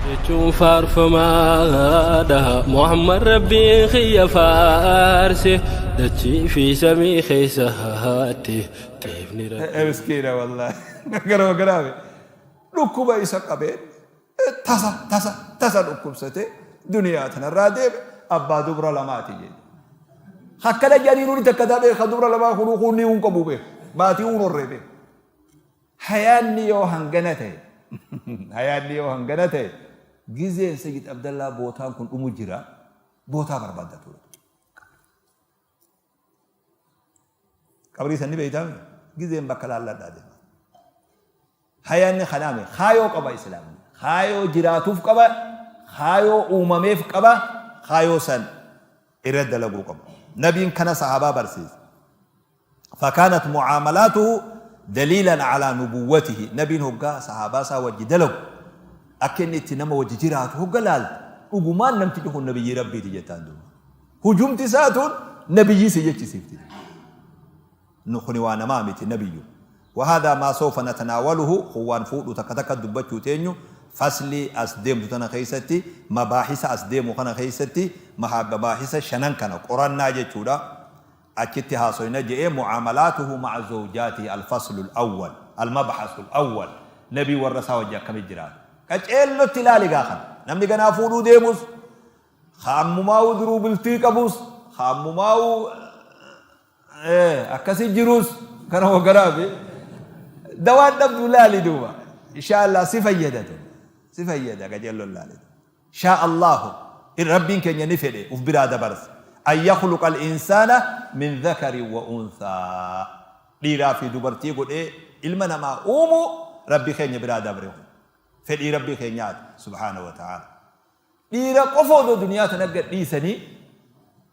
Jechuun faarfamaadha Muhammad Rabbiin kiyya faarse dachii fi samii keessa haatti teefni Rabbi. Miskiina wallaahi. Garuma garaame. Dhukkuba isa qabeen tasa tasa tasa dhukkubsatee duniyaa tanarraa deeme abbaa dubra lamaati jedhe. Akkana jedhanii nuni takka taa beeka dubra lamaa kunuu kunnii hun qabu beeka. Maatii hun horree beeka. Hayaanni yoo hangana ta'e hayaanni yoo hangana ta'e gizeen Sayyid Abdallaa bootaan kun dhumu jira bootaa barbaadda ture. Qabrii san ni beeytaa gizeen bakka laalladhaa deema. Hayaanni kanaame kaayoo qaba islaamni. Kaayoo jiraatuuf qaba, kaayoo uumameef qaba, kaayoo san irra dalaguu qaba. Nabiin kana sahaabaa barsiise. Fakaanat mucaamalaatuhu daliilan calaa nubuwwatihi. Nabiin hoggaa sahaabaa isaa wajji dalagu akka inni itti nama wajji jiraatu hogga laalte dhugumaan namtichi kun nabiyyii Rabbiiti jettaan duuba. Hujumti isaa tun nabiyyii si jechisiifti. Nu kuni waa namaa miti nabiyyu. Wahadhaa maa sawfa natanaawaluhu kun waan fuudhu takka takka dubbachuu teenyu faslii as deemtu tana keessatti mabaahisa as deemu kana keessatti mabaahisa shanan kana qorannaa jechuudha achitti haasoyna je'ee mucaamalaatuhu ma'a zawjaatihi alfaslu alawwal almabhasu alawwal nabii warra isaa wajji akkamitti jiraata qaceellotti ilaali gaa kana namni ganaa fuudhuu deemus ka ammumaa'uu duruu bultii qabus ka ammumaa'uu akkasi jirus kana hoogganaafi dawaan dhabdu laali duuba insha Allah si fayyada tu si fayyada qajeelloon laali shaa Allahu rabbiin keenya ni fedhe uf biraa dabarsa an yakhluqa al-insaana min dhakari wa unthaa dhiiraa fi dubartii godhee ilma namaa uumuu rabbi keenya biraa dabre kun fedhii rabbii keenyaati subhaanahu wa ta'ala Dhiira qofa odoo duniyaa tana gad dhiisanii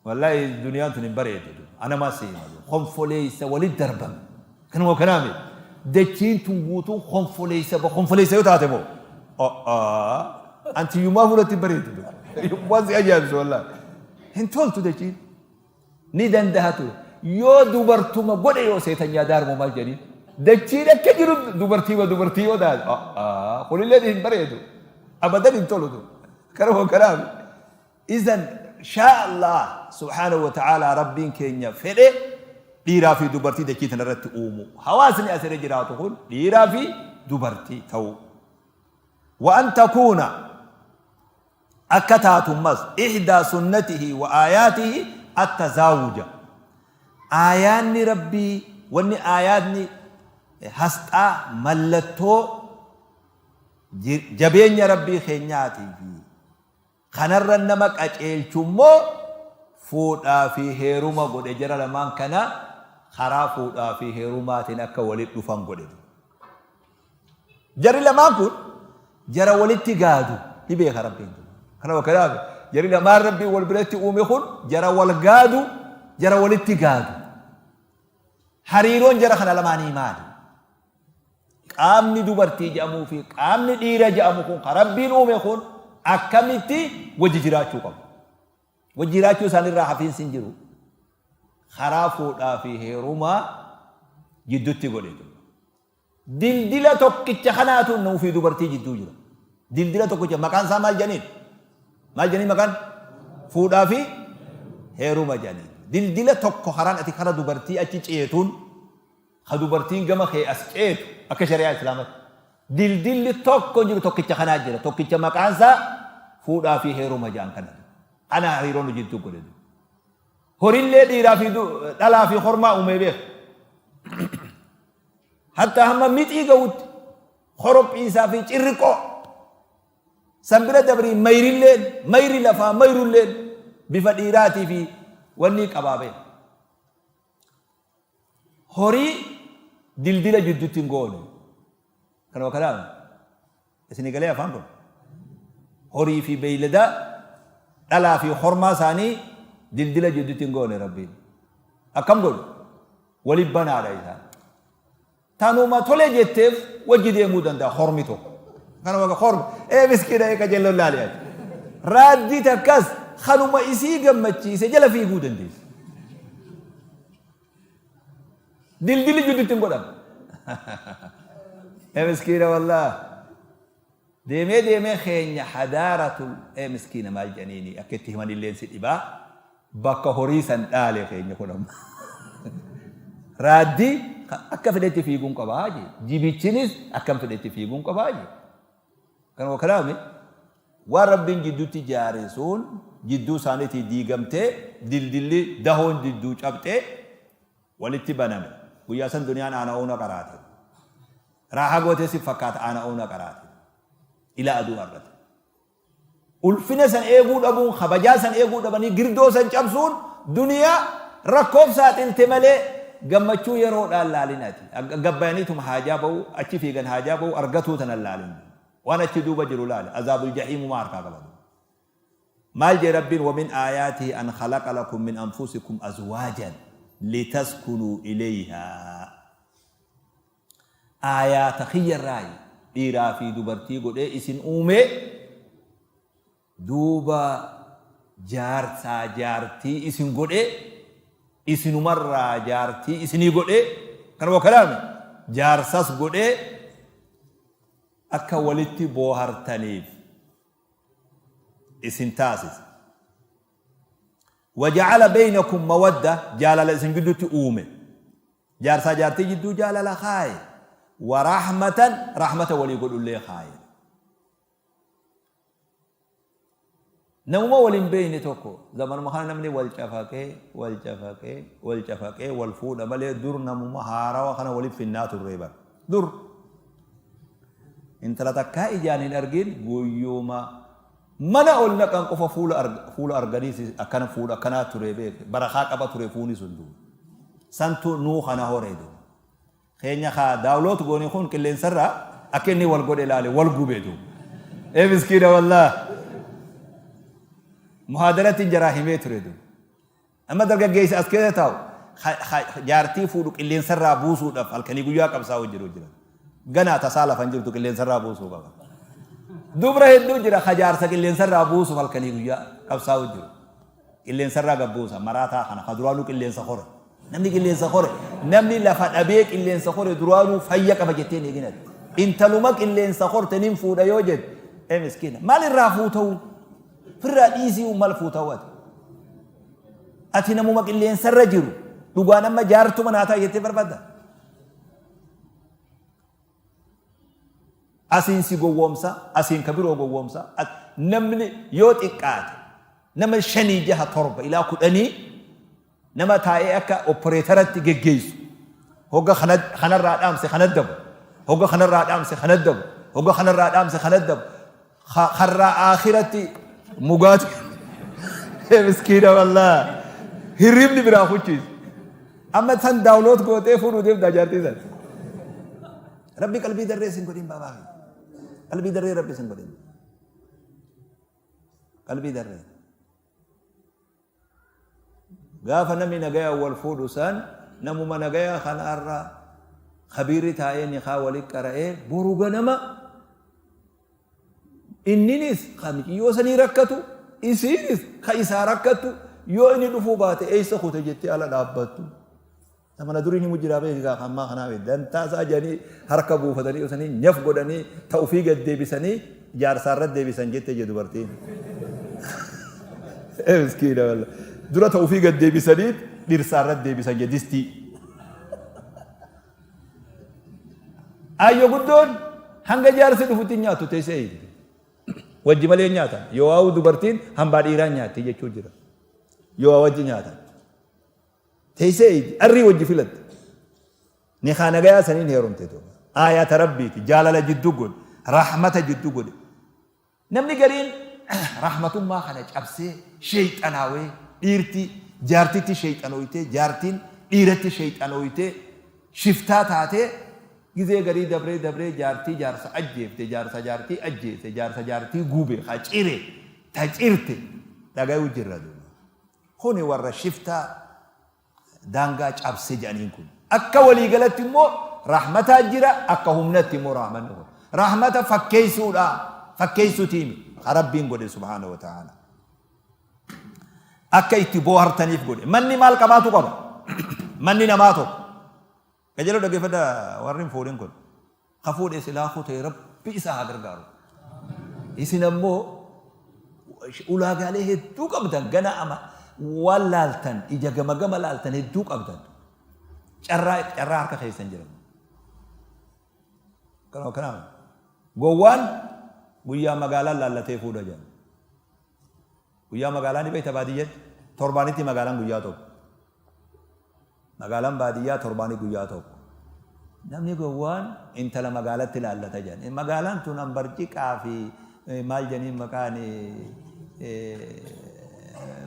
wallaahi duniyaan tun hin bareeddu. Ana maa si hima. Konfoleessa walit darban. Kanuma kanaa miti. Dachiin tun guutuun konfoleessa konfoleessa yoo taate moo. Antiyyummaa fuulatti hin bareeddu. Waan si ajaa'ibsu wallaahi. Hin toltu dachiin. Ni dandaha ture. Yoo dubartuma godhe yoo seetanyaa daarmoo maal jedhanii. Dachiin akka jiru dubartiima dubartii yoo taate. Kunillee hin bareedu. Abadan hin tolu. Kanuma kanaaf. Izan shaa Allah subhaanahu wa ta'ala rabbiin keenya fedhe dhiiraa fi dubartii dachii tanarratti uumu. Hawaasni asirra jiraatu kun dhiiraa fi dubartii ta'uu. Wa an takuuna Akka taatu ammas, ihdaa sunnatihi wa aayaatihi attazaawuja. Aayaanni Rabbii, wanni aayaatni hasxaa, mallattoo, jabeenya Rabbii keenyaatii fi kanarra nama qaceelchu immoo fuudhaa fi heeruma godhe jara lamaan kana karaa fuudhaa fi heerumaatiin akka walitti dhufan godhe. Jarri lamaan kun jara walitti gaadu ni beeka Rabbiin. Kana kanaaf jarri lamaan Rabbiin wal biratti uume kun jara wal gaadu jara walitti gaadu. Hariiroon jara kana lamaanii maali? Qaamni dubartii jedhamuu fi qaamni dhiira jedhamu kun kan Rabbiin uume kun akkamitti wajji jiraachuu qabu? Wajji jiraachuu isaaniirraa hafiinsi hin jiru. Karaa fuudhaa fi heerumaa jidduutti godhe. Dildila tokkicha kanaatu nuu fi dubartii jidduu jira. Dildila tokkicha maqaan isaa maal jedhaniin? Maal jedhanii maqaan? Fuudhaa fi heeruma jedhaniin. Dildila tokko karaan ati kara dubartii achi ceetuun ka dubartiin gama kee as ceetu akka shari'aa islaamatti. Dildilli tokko hin jiru tokkicha kanaa jira. Tokkicha maqaan isaa fuudhaa fi heeruma jedhan kana. Kana hariiroo nu jidduu godhe. Horillee dhiiraa fi dhalaa fi hormaa uumee beeka. Hatta hamma mixii ga'utti korophiisaa fi cirriqoo san bira dabrii mayrilleen mayri lafaa mayrulleen bifa dhiiraatii fi wanni qabaa beeka. Horii dildila jidduutti hin goone. Kanuma kanaaf isinii galee afaan kun. Horii fi beeyladaa dhalaa fi hormaa isaanii dildila jidduutti hin goone Rabbiin. Akkam godhu? Wali banaadha isaan. Tanuma tole jetteef wajji deemuu danda'a hormi tokko. Kanuma hormi ee miskiina ee qajeelloon laali ati. Raaddii takkas kanuma isii gammachiise jala fiiguu dandeessi. Dildilli jidduutti hin godhamu. Ee miskiina wallaah. Deemee deemee keenya hadaaratul ee miskiina maal jedhaniini akka itti himanilleen si dhibaa bakka horii san dhaale keenya kun amma. Raaddi akka fedhetti fiiguun qabaa jee. Jibichinis akkam fedhetti fiiguun qabaa jee. Kanuma kanaami waan Rabbiin jidduutti jaare sun jidduu isaaniitii diigamtee dildilli dahoon jidduu cabxee walitti baname. Guyyaa san duniyaan aana oona qaraate. Raahaa gootee si fakkaata aana oona qaraate. Ilaa aduu argate. Ulfina san eeguu dhabuun, kabajaa san eeguu dhabanii girdoo san cabsuun duniyaa rakkoof saaxilte malee gammachuu yeroodhaan laalin ati. Gabbayaniituma haajaa ba'uu, achi fiigan haajaa ba'uu argatuu tanan laalin. Waan achi duuba jiru laali. Azaabul jahiimumaa harkaa qaba. Maal jee Rabbiin wamin aayaatihi an khalaqa lakum min anfusikum azwaajan litaskunuu ilayhaa. Aayaata kiyyarraayi dhiiraa fi dubartii godhee isin uumee duuba jaarsaa jaartii isin godhee isinumarraa jaartii isinii godhee kanuma kalaame jaarsas godhee akka walitti boohartaniif isin taasise. Waja'ala baynakum mawadda jaalala isin gidduutti uume. Jaarsaa jaartii jidduu jaalala kaaye. Wa rahmatan rahmata walii godhullee kaaye. Namuma wal hin beekne tokko zamanuma kana namni wal cafaqee wal cafaqee wal cafaqee wal fuudha malee dur namuma haarawa kana waliif finnaa turree bara. Dur intala takkaa ijaan hin argin guyyuma mana ol naqan qofa fuula fuula arganii akkana fuudha akkanaa ture beeke barakaa qaba ture fuuni sun dur. Santu nuu kana horee dur. Keenya kaa daawloot goone kun qilleensarraa akka inni wal godhe ilaale wal gube duuba. Ee miskiina wallaah. Muhaadaratti jaraa himee ture duuba. Amma dargaggeessi as keessa taa'u jaartii fuudhu qilleensarraa buusuudhaaf halkanii guyyaa qabsaa'u jiru jira. Ganaa tasaa lafa hin jirtu qilleensarraa buusuu qaba. Dubra hedduu jira ka jaarsa qilleensarraa buusuuf halkanii guyyaa qabsaa'u jiru. Qilleensarraa gad buusa maraataa kana ka duraanuu qilleensa kore. Namni qilleensa kore namni lafa dhabee qilleensa kore duraanuu fayya qaba jettee hin eegin ati. Intaluma qilleensa korte nin fuudha yoo jette ee miskiina maal irraa fuuta'u firraa dhiisii maal fuuta'u ati. Ati namuma qilleensarra jiru dhugaan amma jaartuma naa ta'a jettee barbaadda. Asiin si gowwoomsa, asiin ka biroo gowwoomsa. Namni yoo xiqqaate nama shanii jaha torba ilaa kudhanii nama taa'ee akka opporeetaratti geggeessu. Hogga kanarraa dhaamse kana dabu. Hogga kanarraa dhaamse kana dabu. Hogga kanarraa dhaamse kana dabu. Karraa aakiratti mugaati. Miskiina wallaa. Hirribni biraa kuchiisa. Amma san daawuloot gootee fuudhuu deemtaa jaartii san. Rabbi qalbii darree isin godhin baabaa kiyya. Qalbii darree Rabbi isin godhin. Qalbii darree. Gaafa namni nagayaan wal fuudhu san namuma nagayaa kanaarra kabiirri taa'ee nikaa wali qara'ee boru ganama inninis ka miciyyoo sanii rakkatu isiinis ka isaa rakkattu yoo inni dhufuu baate eessa kute jettee ala dhaabbattu. Zamana durii himu jiraa beeki gaa ammaa kanaa miti. Dantaa isaa jedhanii harka buufatanii osanii nyaf godhanii ta ofii gad deebisanii jaarsaa irra deebisan jette je dubartiin. Ee miskiina walla. Dura ta ofii gad deebisanii dhirsaa irra deebisan je distii. Ayyo guddoon hanga jaarsi dhufutti hin nyaattu teessee eegdi. Wajji malee hin nyaatan. Yoo waa'u dubartiin hambaa dhiiraa nyaatti jechuu jira. Yoo wajji nyaatan. Teessee eeydi. Arrii wajji filatte. Nikaa nagayaa saniin heerumte duuba. Aayata Rabbiiti. Jaalala jiddu godhe. Rahmata jiddu godhe. Namni gariin rahmatummaa kana cabsee sheeyxanaawee dhiirti jaartitti sheeyxanooytee jaartiin dhiiratti sheeyxanooytee shiftaa taatee gizee garii dabree dabree jaartii jaarsa ajjeefte jaarsa jaartii ajjeese jaarsa jaartii gube ka cire ta cirte dhagayuu jirra duuba. Kuni warra shiftaa daangaa cabse jedhaniin kun. Akka walii galatti immoo rahmataa jira akka humnatti immoo rahmanni kun. Rahmata fakkeessuudha fakkeessuutiimi ka Rabbiin godhe subhaanahu wa ta'ala. Akka itti boohartaniif godhe. Manni maal qabaatu qaba? Manni namaa tokko. Qajeeloo dhaggeeffadhaa warri hin fuudhin kun. Ka fuudhe silaa kutee Rabbi isa haa gargaaru. Isin ammoo ulaagaalee hedduu qabdan gana ama waan laaltan ija gama gama laaltan hedduu qabdan. Carraa carraa harka keessan jira. Kanuma kanaaf gowwaan guyyaa magaalaan laallatee fuudha jedhan. Guyyaa magaalaa ni beekta baadiyyatti torbaanitti magaalaan guyyaa tokko. Magaalaan baadiyyaa torbaanii guyyaa tokko. Namni gowwaan intala magaalatti laallata jedhan. Magaalaan tun ambarciqaa fi maal jedhaniin maqaan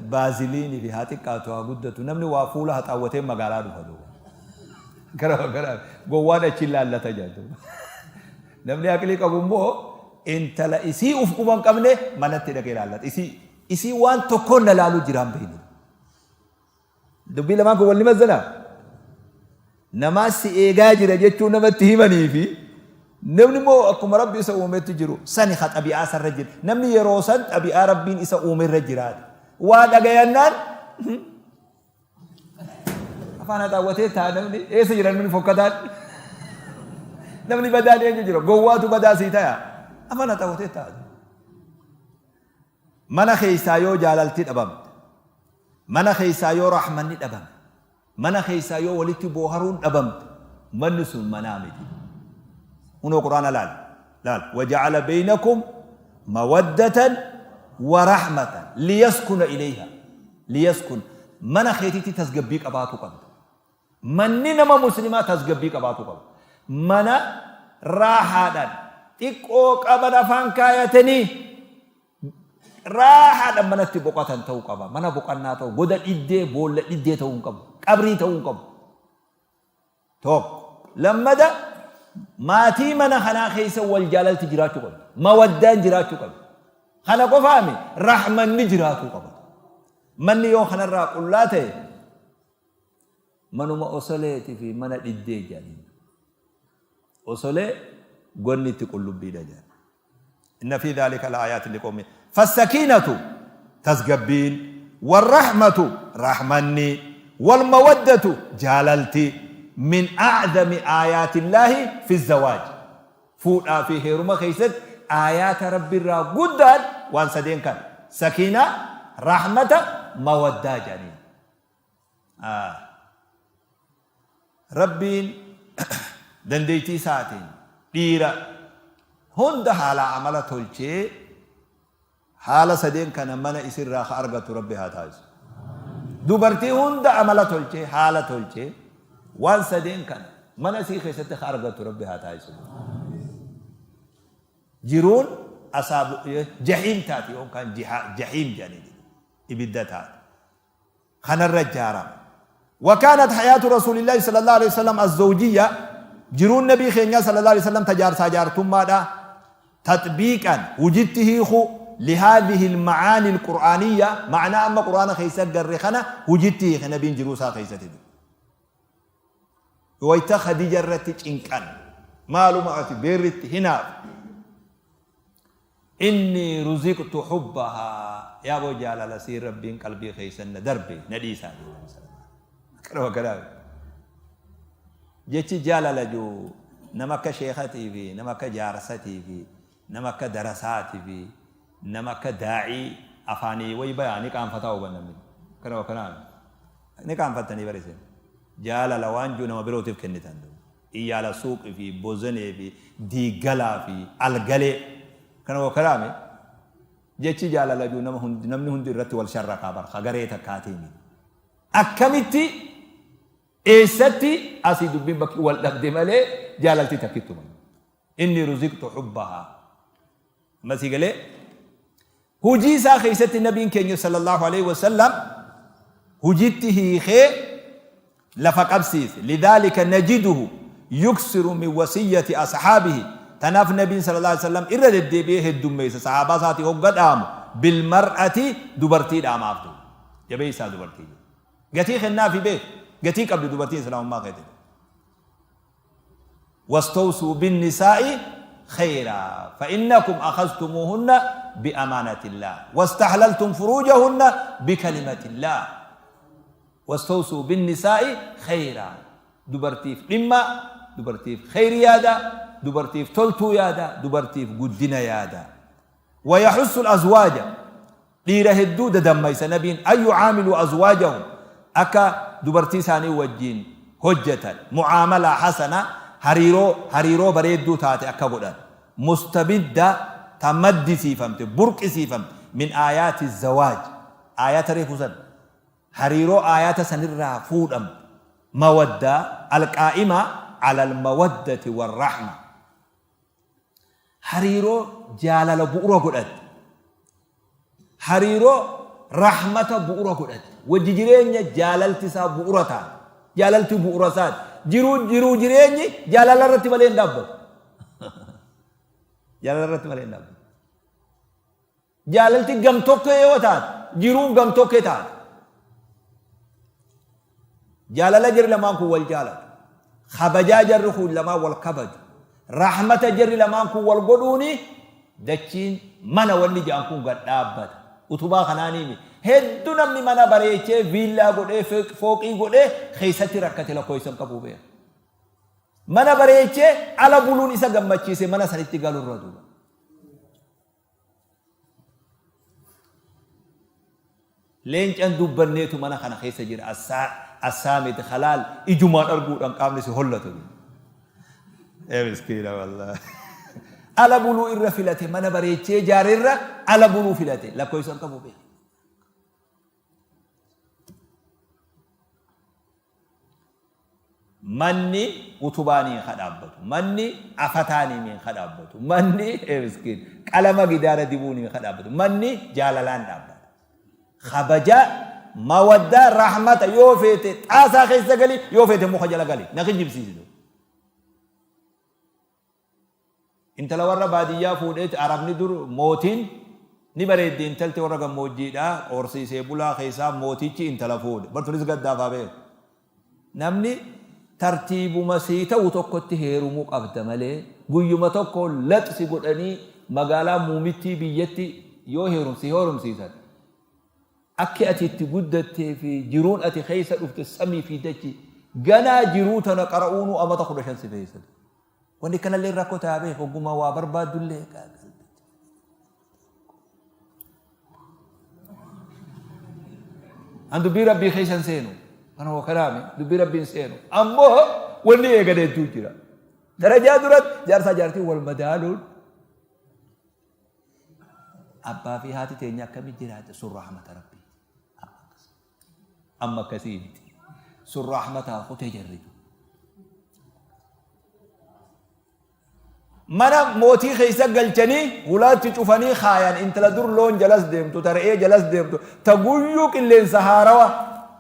baaziliinii fi haa xiqqaatu haa guddatu namni waa fuula haxaawwatee magaalaa dhufa duuba. Gara gara gowwaan achi laallata jedhan. Namni aqlii qabu immoo intala isii uf quba hin qabne manatti dhaqee laallata. Isii isii waan tokkoon na laaluu jiraan beekne. Dubbii lamaan kun wal ni mazzanaa? Namaa si eegaa jira jechuun namatti himanii fi namni immoo akkuma Rabbi isa uumetti jiru sani ka xabi'aa isarra jira. Namni yeroo san xabi'aa Rabbiin isa uumerra jiraata. Waa dhagayannaan afaan haxaawwatee ta'a namni eessa jira namni fokkataan namni badaan eenyu jira gowwaatu badaa sii taya afaan haxaawwatee ta'a. Mana keessaa yoo jaalalti dhabamte, mana keessaa yoo rahmanni dhabame, mana keessaa yoo walitti booharuun dhabamte, manni sun manaa miti. Kunoo Qur'aana laal. Laal. Waja'ala beeynakum mawaddatan wa rahmatan liyaskuna ilayha. Liyaskun. Mana keetitti tasgabbii qabaatu qabda. Manni nama muslimaa tasgabbii qabaatu qaba. Mana raahaadhaan xiqqoo qaban afaan kaayatanii raahaadhaan manatti boqotan ta'uu qaba. Mana boqannaa ta'u goda dhiddee boolla dhiddee ta'uu hin qabu. Qabrii ta'uu hin qabu. Tokko. Lammada maatii mana kanaa keessa wal jaalalti jiraachuu qabdi. Mawaddaan jiraachuu qabdi. Kana qofaami rahmanni jiraatuu qaba. Manni yoo kanarraa qullaa ta'e Manuma osoleeti fi mana dhiddee jedhaniin. Osolee gonni itti qullubbiidha jedhan. Inna fi dhaalika la'aayaatin liqawmin fassakiinatu tasgabbiin warrahmatu rahmanni walmawaddatu jaalalti min a'zami aayaatillaahi fi zawaaj fuudhaa fi heeruma keessatti aayaata rabbiirraa guddaan waan sadeen kana sakiinaa rahmata mawaddaa jedhaniin. Rabbiin dandeettii isaatiin dhiira hunda haalaa amala tolchee haala sadeen kana mana isirraa ka argatu Rabbi haa taasisu. Dubartii hunda amala tolchee haala tolchee waan sadeen kana mana isii keessatti ka argatu Rabbi haa taasisu. Jiruun asaabu jahiim taati yookaan jahiim jedhanii ibidda taati. Kanarra ijaarama. Wa kaanat hayaatu Rasuulillaahi sallallaahu aleyhi wa sallam az-zawjiyya, jiruun Nabii keenyaa sallallaahu aleyhi wa sallam ta jaarsaa jaartummaadhaa, taxbiiqan, hujitti hiikuu, lihaadhihi al-ma'aani al-qur'aaniyya, ma'naa amma Qur'aana keessa garre kana hujitti hiike Nabiin jiruu isaa keessatti. Wayta Khadija irratti cinqan, maaluma ati beerritti hinaaf. Innii ruziqtu hubbahaa yaa boo jaalala sii Rabbiin qalbii keessan na darbe na dhiisaa jedhe Nabi sallallahu alaihi wasallam. Akkana jechi jaalala jiru nama akka sheekatii fi nama akka jaarsatii fi nama akka darasaatii fi nama akka daa'ii afaanii wayi bayaa ni qaanfataa huban namni. Akkana akkanaa ni qaanfattanii bariseen jaalala waan jiru nama birootiif kennitan. Iyyaala suuqi fi bozanee fi diiggalaa fi algalee kana wa karaame jechi jaalala jiru nama hundi namni hundi irratti wal sharrakaa bar ka garee takkaatii miti. Akkamitti eessatti asii dubbiin bakki wal dhabde malee jaalalti takkittuma. Inni ruziqtu hubbahaa. Amma sii galee hujii isaa keessatti nabiin keenya sallallahu alaihi wasallam hujitti hiikee lafa qabsiise. Lidhaalika najiduhu yuksiru min wasiyyati ashaabihi. Tanaaf nabiin sallallahu alaihi wasallam irra deddeebi'ee heddummeessa sahaabaa isaatii hogga dhaamu bil mar'ati dubartii dhaamaaf ta'u. Jabeessaa dubartii. Gatii kennaafi beek. Gatii qabdi dubartiin islaamummaa keessatti. Wastawsuu binnisaa'i khayraa fa'innakum akhaztumuuhunna bi'amaanatillaah wastahlaltum furuujahunna bikalimatillaah. Wastawsuu binnisaa'i khayraa dubartiif dhimmaa, dubartiif khayri yaadaa, dubartiif toltuu yaadaa, dubartiif guddina yaadaa. Wayaxussu al-azwaaja, dhiira hedduu dadammaysa Nabiin, an yucaamiluu azwaajahum, akka dubartii isaanii wajjiin hojjatan, mucaamalaa hasana, hariiroo hariiroo bareedduu taate akka godhan, mustamidda, ta maddisiifamte, burqisiifamte, min aayaati zawaaj, aayata reefu san, hariiroo aayata sanirraa fuudhamte, mawaddaa, alqaa'ima ala almawaddati warrahma. Hariiroo jaalala bu'ura godhatte. Hariiroo rahmata bu'ura godhatte. Wajji jireenya jaalalti isaa bu'ura taate. Jaalalti bu'ura isaati. Jiruu jiruu jireenyi jaalala irratti malee hin dhaabbatu. Jaalala irratti malee hin dhaabbatu. Jaalalti gamtokkee yoo taate, jiruun gamtokkee taate. Jaalala jarri lamaan kun wal jaalatu. Kabajaa jarri kun lamaan wal kabaju. Rahmata jarri lamaan kun wal godhuuni dachiin mana wanni jedhan kun gad dhaabbata. Utubaa kanaanii miti. Hedduu namni mana bareechee viillaa godhee fooqii godhee keessatti rakkate lakkoofsa hin qabu beeka. Mana bareechee ala buluun isa gammachiise mana sanitti galurra duuba. Leencan dubbanneetu mana kana keessa jira assaamit halaal ijumaan arguudhaan qaamni si hollatu. Ee miskiina wallaahi. Ala buluu irra filate mana bareechee ijaare irra ala buluu filate lakkoofsa hin qabu beeku. Manni utubaaniin ka dhaabbatu, manni afataaniimiin ka dhaabbatu, manni ee miskiin qalama gidaara dibuuniin ka dhaabbatu, manni jaalalaan dhaabbata. Kabajaa, mawaddaa, rahmata yoo feete xaasaa keessa gali, yoo feete muka jala gali. Na kijibsiisitu. Intala warra baadiyyaa fuudheeti Arabni dur mootiin ni bareeddi intalti warra gammoojjiidha qoorsiisee bulaa keessaa mootichi intala fuudhe. Bar tunis gaddaaf haa beeku. Namni tartiibuma sii ta'u tokkotti heerumuu qabda malee guyyuma tokko lax si godhanii magaalaa muumittii biyyatti yoo heerum si heerumsiisan akki ati itti guddattee fi jiruun ati keessa dhufte samii fi dachii ganaa jiruu tana qara'uunuu amata 15 si feesisa. Wanni kanallee rakkoo ta'a beek ogummaa waa barbaaddullee An dubbii rabbii keessa hin seenu. Kana hoo kanaami dubbii rabbii hin seenu. Ammoo wanni eegan hedduu jira. Darajaa duratti jaarsaa jaartii wal madaaluun abbaa fi haati teenya akkamitti jiraate sun rahmata rabbiiti. Amma akkasii miti. Sun rahmataa kutee jarri. Mana mootii keessa galchanii hulaatti cufanii kaayan intala dur loon jalas deemtu ta re'ee jalas deemtu ta guyyuu qilleensa haarawa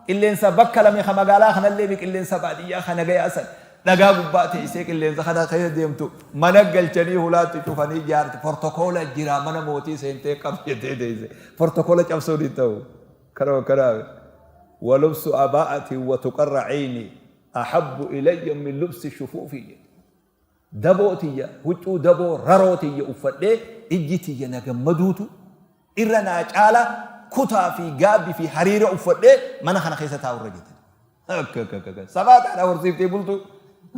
qilleensa bakka lame ka magaalaa kanallee mi qilleensa baadiyyaa ka nagayaa san dhagaa gubbaa teessee qilleensa kana keessa deemtu mana galchanii hulaatti cufanii jaarti portokoola jira mana mootii seentee qab jettee teesse portokoola cabsuun hin ta'u. Kanuma kanaaf walubsu abaa'atin wa tuqarra cayni ahabbu ilayya min lubsi shufuufi jedhe. Daboo tiyya huccuu daboo raroo tiyya uffadhee ijji tiyya na gammaduutu irra naa caala kutaa fi gaabbi fi hariira uffadhee mana kana keessa taa'u irra jette. Akka akka akka sabaataadha horsiiftee bultuu.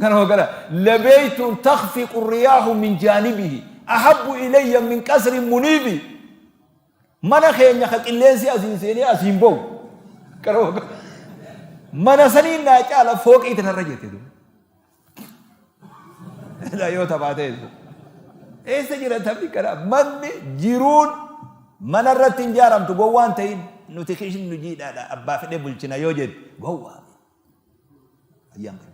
Kanuma kana labeeytuun takfiqu riyaahu min jaanibihi ahabbu ilayya min qasrin muniibi. Mana keenya ka qilleensi asiin seenee asiin bahu. Mana saniin naa caala fooqii tanarra jette duuba. Yoo taphaa ta'e eessa jira taphni kana manni jiruun mana irratti hin jaaramtu gowwaan ta'in nuti kishin nu jiidhaadha abbaa fedhe bulchina yoo jette gowwaa. Ayyaan kan.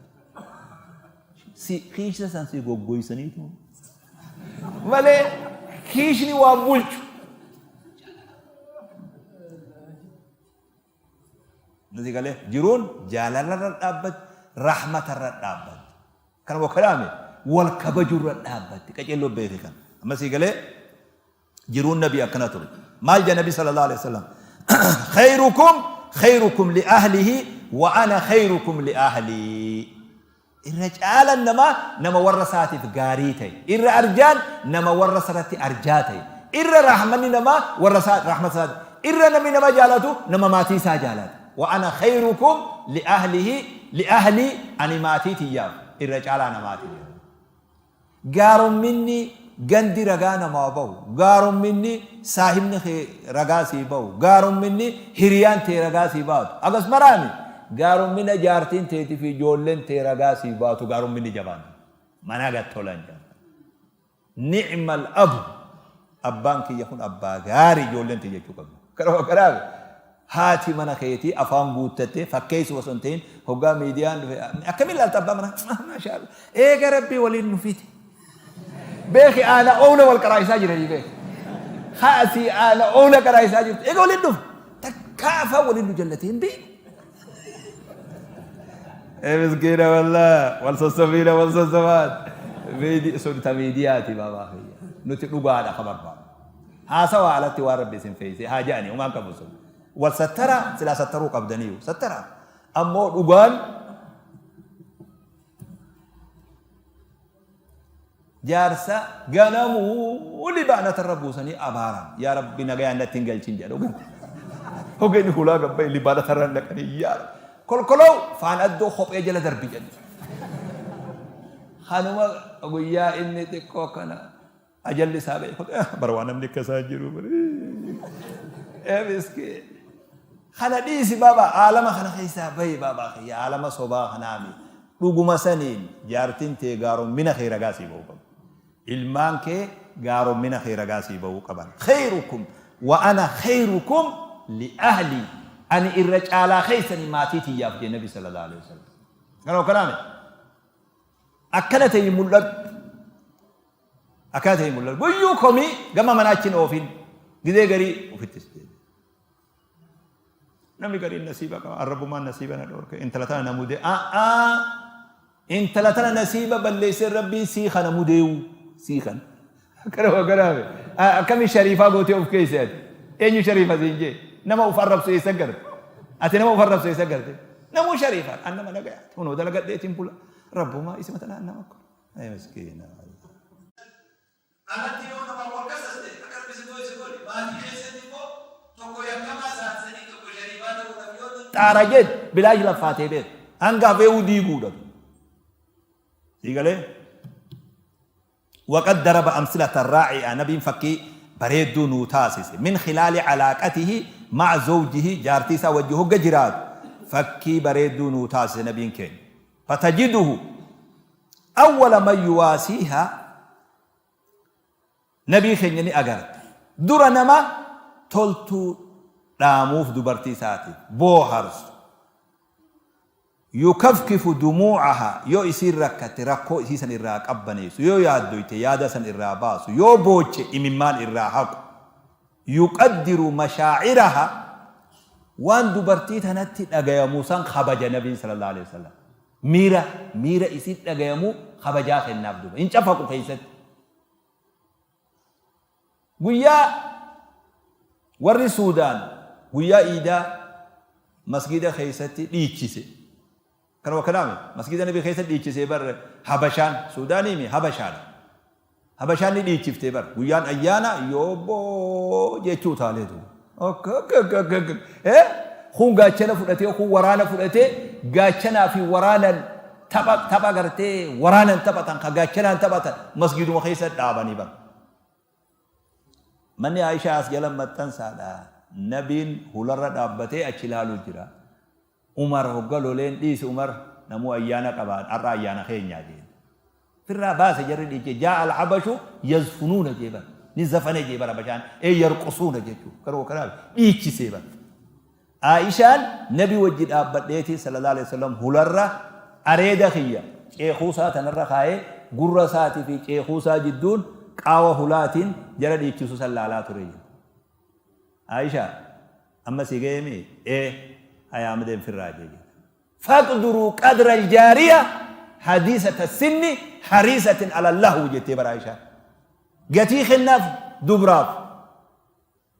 Si kiisha san si goggoysaniitu malee kiishni waan bulchu. Nuti galee jiruun jaalalarra dhaabbatti rahmatarra dhaabbatti. Kana wakalaame wal kabajurra dhaabbatti qaceelloo beeke kan. Amma sii galee Jiruun Nabii akkana ture. Maal jedha Nabi sallallahu alaihi wasallam? Khayrukum khayrukum li ahlihi wa ana khayrukum li ahli. Irra caalan namaa nama warra isaatiif gaarii ta'e. Irra arjaan nama warra isarratti arjaa ta'e. Irra rahmanni namaa warra isaa rahmata isaati. Irra namni nama jaalatu nama maatii isaa jaalata. Wa ana khayrukum li ahlihi li ahli ani maatii tiyyaaf irra caalaa namaati jedha. Gaaromminni gandi ragaa namaa bahu, gaaromminni saahibni kee ragaa sii bahu, gaaromminni hiriyaan tee ragaa sii baatu. Hagas maraami gaarommina jaartiin teetii fi ijoolleen tee ragaa sii baatu gaaromminni jabaan. Mana gad tolan jedhan. Ni'mal abu abbaan kiyya kun abbaa gaarii ijoolleen tiyya jechuu qabdi. Kanuma kanaaf haati mana keetii afaan guuttattee fakkeessu osoo hin ta'in hoggaa miidiyaan dhufe akkamiin ilaalta abbaa manaa maashaa Allah eega rabbii waliin nu fide. Beeki aana oowla wal qaraa'isaa jiranii beeki. Haasii aana oowla qaraa'isaa jirtu eega waliin dhufe takkaa afaan waliin nu jallatee hin beeku. Ee miskiina wallah wal sossobiina wal sossobaan miidi sun ta miidiyaati baabaa kiyya nuti dhugaadha ka barbaadu haasawaa alatti waan rabbi isin feeyse haa ja'anii homaan qabu sun wal sattaraa silaa sattaruu qabdaniyu sattaraa ammoo dhugaan Jaarsa ganamuu libaanatarra buusanii abaaran. Yaa Rabbi nagayaan natti hin galchin jedha. Hogga inni hulaa gabbaye libaanatarra naqanii yaa Rabbi. Kolkoloo faan addoo kophee jala darbi jedhe. Kanuma guyyaa inni xiqqoo kana ajalli isaa ga'e kophee bara waan namni akka isaa jiru. Ee miskiin. Kana dhiisi baaba aalama kana keessaa bahi baabaa kiyya aalama sobaa kanaami. Dhuguma saniin jaartiin tee gaarommina kee ragaa sii ba'uu qabdi. Ilmaan kee gaarommina kee ragaa sii ba'uu qaban. Khayrukum wa ana khayrukum li ahlii ani irra caalaa keessanii maatii tiyyaaf jee Nabi sallallahu alaihi wasallam. Kana akkanaame akkana ta'ii mul'adhu. Akkana ta'ii mul'adhu. Guyyuu komii gama manaa achi hin oofin. Gizee garii ofittis deebi. Namni gariin nasiiba qaba. Arrabbumaan nasiiba na dhoorke. Intala tana na mudee. A'aa! Intala tana nasiiba balleessee rabbiin sii kana mudeewu. Sii kana. Akkana akkana akkami shariifaa gootee of keessa ati. Eenyu shariifa siin jee? Nama of arrabsu eessa garte? Ati nama of arrabsu eessa garte? Namuu shariifaa. An nama nagayaati. Hunoo dalagadheetiin bula. Rabbumaa isima tanaan nama akkana. Ay miskiina. Alatti yoo namaan wal kasaste akka Rabbi si godhe si godhe. Maatii keessatti immoo tokko yakkamaa saaxisanii tokko shariifaa ta'uudhaaf yoo xaara jedhe bilaash laffaatee beeka. Hanga hafeewuu diiguudha. Sii galee? Waqad daraba amsilatan raa'i'a nabiin fakkii bareedduu nuu taasise. Min khilaali calaaqatihi ma'a zawjihi jaartii isaa wajji hogga jiraatu fakkii bareedduu nuu taasise nabiin keenya. Fatajiduhu Awwala man yuwaasiihaa Nabii keenya ni agarta. Dura nama toltuu dhaamuuf dubartii isaatiif, booharsu. Yukafkifu dumuu'ahaa yoo isiin rakkatte rakkoo isii san irraa qabbaneessu, yoo yaaddoyte yaada san irraa baasu, yoo booche imimmaan irraa haqu. Yuqaddiru mashaa'irahaa waan dubartii tanatti dhagayamu san kabaja Nabiin sallallahu aleyhi wasallam. Miira miira isiit dhagayamu kabajaa kennaaf duuba. Hin cafaqu keessatti. Guyyaa warri Suudaan guyyaa iidaa masgida keessatti dhiichise. Kanuma kanaami masgida nabi keessa dhiichisee bar Habashaan Suudaaniimi Habashaadha. Habashaan ni dhiichiftee bar guyyaan ayyaana yoobboo jechuu utaalee duuba. Kun gaachana fudhatee kun waraana fudhatee gaachanaa fi waraanan tapha tapha gartee waraanan taphatan ka gaachanaan taphatan masgiduma keessa dhaabanii bar. Manni Aishaa as jala maxxansaadha. Nabiin hularra dhaabbatee achi ilaaluu jira. Umar hogga loleen dhiisi Umar namuu ayyaana qaba har'a ayyaana keenyaa jeen. Firraa baase jarri dhiiche jaa al-habashu yazfunuuna jee bar ni zafane jee bar habashaan ee yarqusuuna jechuu garuu kanaaf dhiichisee bar. Aishaan nabi wajji dhaabbadheetii sallallahu alaihi wasallam hularra areeda kiyya ceekuusaa tanarra kaayee gurra isaatii fi ceekuusaa jidduun qaawa hulaatiin jara dhiichisu san laalaa ture jedhe. Aisha amma sii ga'ee mii? Ee haya amma deem firraa jee jedhe. Faqduruu qadra aljaariya hadiisata sinni hariisatin ala lahwi jettee bara Aishaan. Gatii kennaaf dubraaf.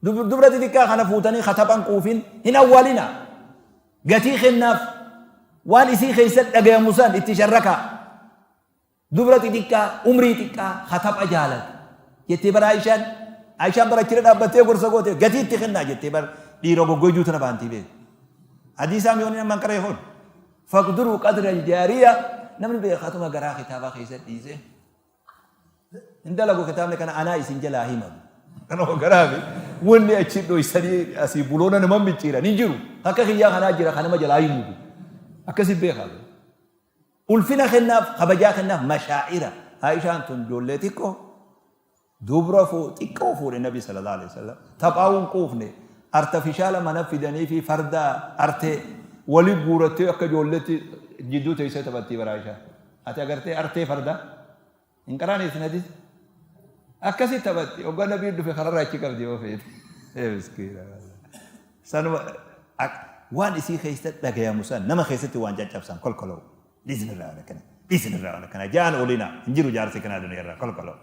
Dubra xixiqqaa kana fuutanii kataphan quufin hin awwaalina. Gatii kennaaf waan isii keessa dhagayamu san itti sharrakaa. Dubra xixiqqaa umrii xiqqaa ka tapha jaalatu jettee bar Aishaan Aishaan bar achirra dhaabbattee gorsa goote gatii itti kennaa jettee bar dhiira goggoyduu tana baantii beeku. Hadiisaa mi'oonni namman qaree kun faqduruu qadra aljaariya namni beekatuma garaa kitaabaa keessa dhiisee. Hin dalagu kitaabni kana anaa isin jalaa himatu. Kanuma garaafi wanni achi dhoysanii asii buloona nama micciiran hin jiru. Akka kiyyaa kanaa jira kan nama jalaa himutu. Akkasi beekaa. Ulfina kennaaf, kabajaa kennaaf, mashaa'ira. Aishaan tun ijoollee xiqqoo dubra xiqqoo fuudhe Nabi sallallahu alaihi wasallam. Taphaa'uu hin quufne. Artafishaala mana fidanii fi farda artee wali guurattee akka ijoolleetti jidduu teessee taphattii bara Aishaan. Ati agartee artee fardaa? Hin qaraane isin hadis? Akkasi taphatti. Hoggaa Nabiin dhufe kararraa achi qabdi yoo feete. Ee miskiina. Sanuma waan isii keessa dhagayamu san nama keessatti waan caccabsan kolkoloo. Dhiisin irraa waan akkana. Dhiisin irraa waan akkana. Ja'an olina. Hin jiru jaarsi kanaa duniyaa irraa kolkoloo.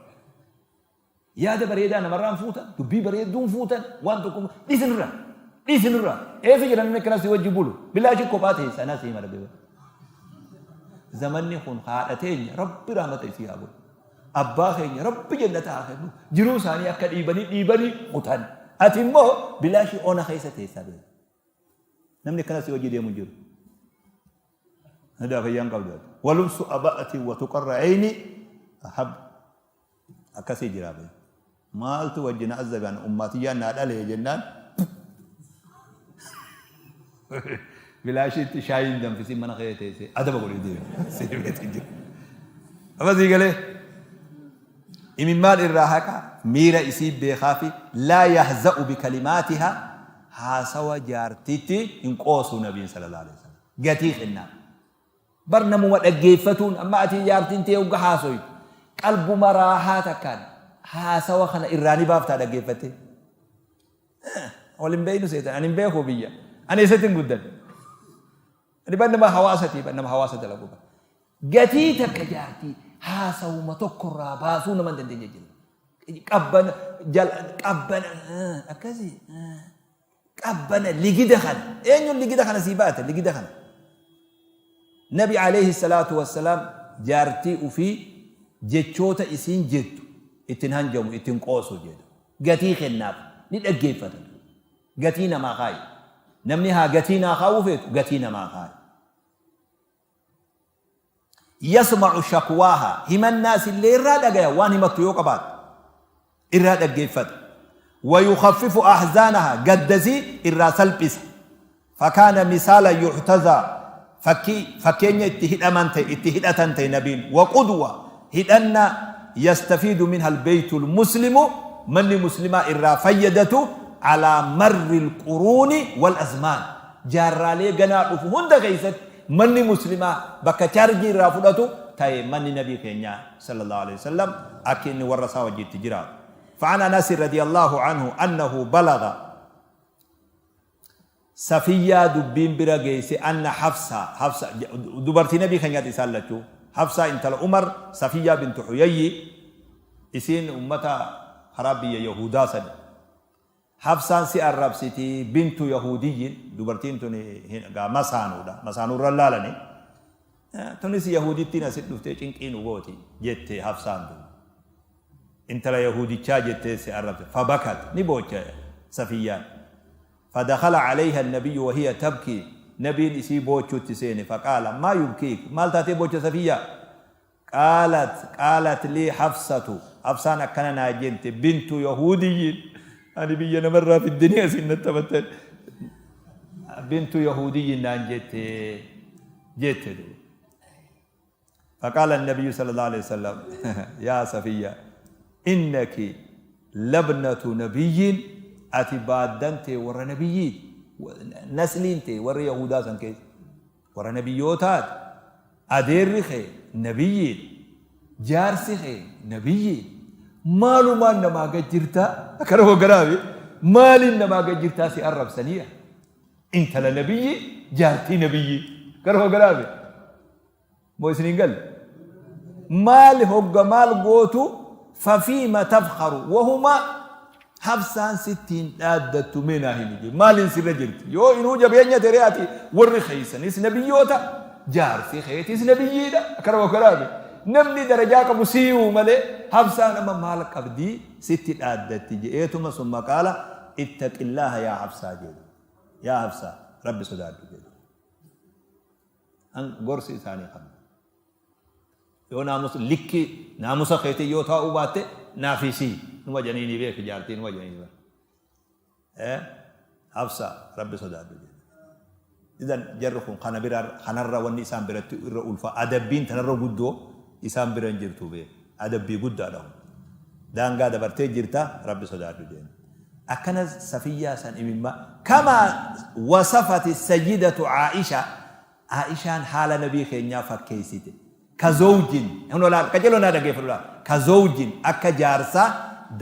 Yaada bareedaa namarraan fuutan, dubbii bareedduun fuutan, waan tokko dhiisin irraa. Dhiisin irraa. Eessa jira namni akkana si wajji bulu? Bilaashi kophaa teessa anaa si hima rabbi. Zamanni kun haadha teenya Rabbi rahmata isii haa godhu. Abbaa keenya Rabbi jannata haa kennu. Jiruu isaanii akka dhiibanii dhiibanii kutan. Ati immoo bilaashii ona keessa teessaa beeku. Namni akkana si wajji deemu hin jiru. Nadaa fayyaan qabdu. Walubsu aba'ati wa tuqarra ayni ahab. Akkasii jira bee. Maaltu wajji na azzabe an ummaatiyyaan naa dhalee jennaan bilaashiitti shaayii hin danfisiin mana kee teessee adaba godhee deema. Seemeetu jira. Amma sii galee imimmaan irraa haqa miira isii beekaa fi laa yahza'u bikalimaatiha haasawa jaartiitti hin qoosu nabiin sallallahu alaihi wasallam. Gatii kennaa. Bar namuma dhaggeeffatuun amma ati jaartiin tee hogga haasoytu qalbuma raahaa takkaan haasawa kana irraa ni baaftaa dhaggeeffattee. Wal hin beeynu seetan ani hin beeku biyya ani eessatti hin guddanne. Ani bar nama hawaasatii bar nama hawaasa dalagu bar. Gatii takka jaartii haasawuma tokko irraa baasuu nama hin dandeenye jira. Qabbana jala qabbana akkasii. Qabbana ligida kana. Eenyuun ligida kana sii baate ligida kana. Nabi alayhi salaatu wassalaam jaartii ufii jechoota isiin jettu ittiin hanjamu ittiin qoosu jedhu. Gatii kennaaf ni dhaggeeffata. Gatii namaa kaayi. Namni haa gatii naa kaa'uu feetu gatii namaa kaayi. Yasma'u shakwaaha, himannaas illee irraa dhagaya, waan himattu yoo qabaatte irraa dhaggeeffata. Wayukhaffifu ahzaanaha, gaddasii irraa salphisa. Fakaana misaalan yuhtazaa, fakkii, fakkeenya itti hidhaman ta'e, itti hidhatan ta'e nabiin. Wa qudwa, hidhannaa, yastafiidu minha albeeytul muslimu, manni muslimaa irraa fayyadatu, alaa marril quruuni wal azmaan, jaarraalee ganaa dhufu hunda keessatti. Manni muslimaa bakka chaarjii irraa fudhatu taye manni nabii keenyaa sallallahu aleyhi wasallam akki inni warra isaa wajji itti jiraatu. Fa'an Anasi radiyallahu anhu annahu balagha Safiyyaa dubbiin bira geeyse anna Hafsa, Hafsa dubartii nabii keenyaati isaan lachuu, Hafsaa intala Umar, Safiyyaa bintu Huyayyi isiin ummata karaa biyya Yahuudaa sani. Hafsaan si arrabsiti bintu yahuudiyyin dubartiin tuni gaa masaanuudha masaanuurra laalani tunis yahuudittiin asit dhuftee cinqii nu gooti jette Hafsaan tun intala yahuudichaa jettee si arrabse fabakat ni boocha Safiyyaan fadakhala alayha annabiyyu wahiya tabkii nabiin isii boochuutti seene faqaala maa yubkiik maal taatee boocha Safiyyaa Qaalat, qaalat lii Hafsatu, Hafsaan akkana naa jette, bintu yahuudiyyin, ani biyya namarraa fiddanii asiin natti taphattan, bintu yahuudiyyin naan jette jette duuba. فقال النبي صلى الله عليه وسلم يا صفية إنك لبنة نبي أتي بادنتي ور نبيي نسلينتي ور يهودا سن كيس Warra nabiyyootaati. Adeerri kee nabiyyiidha. Jaarsi kee nabiyyiidha. Maalumaan namaa gad jirtaa? Akkana hogganaafi maaliin namaa gad jirtaa si arrabsaniya? Intala nabiyyii, jaartii nabiyyii. Akkana hogganaafi. Moo isin hin galle? Maal hogga maal gootu fafiima tafkharu wahuma Hafsaan sitti hin dhaaddattu mee naa himi jee maaliin sirra jirti yoo inuu jabeenya tere ati warri keessanis nabiyyoota jaarsi keetis nabiyyiidha akkana wakkanaami namni darajaa qabu siiyuu malee Hafsaan amma maal qabdii sitti dhaaddatti je'eetuma summa qaala ittaqillaaha yaa Hafsaa jedhe yaa Hafsaa rabbi sodaadhu jedhe. Gorsi isaanii kana. Yoo naamusa likki naamusa keetii yoo taa'uu baatte naafii sii numa janiinii beeki jaartii numa janiinii bar. Eh Hafsa rabbi sodaadhu jedhe. Idan jarri kun kana bira kanarra wanni isaan biratti irra ulfa adabbiin tanarra guddoo isaan bira hin jirtu bee adabbii guddaadha kun. Daangaa dabartee jirta rabbi sodaadhu jeen. Akkana Safiyyaa san imimma kama wasafati sayyidatu Aisha Aishaan haala nabii keenyaa fakkeessite. Ka zawjin hunoo laal qajeeloo naa dhaggeeffadhu laal ka zawjin akka jaarsaa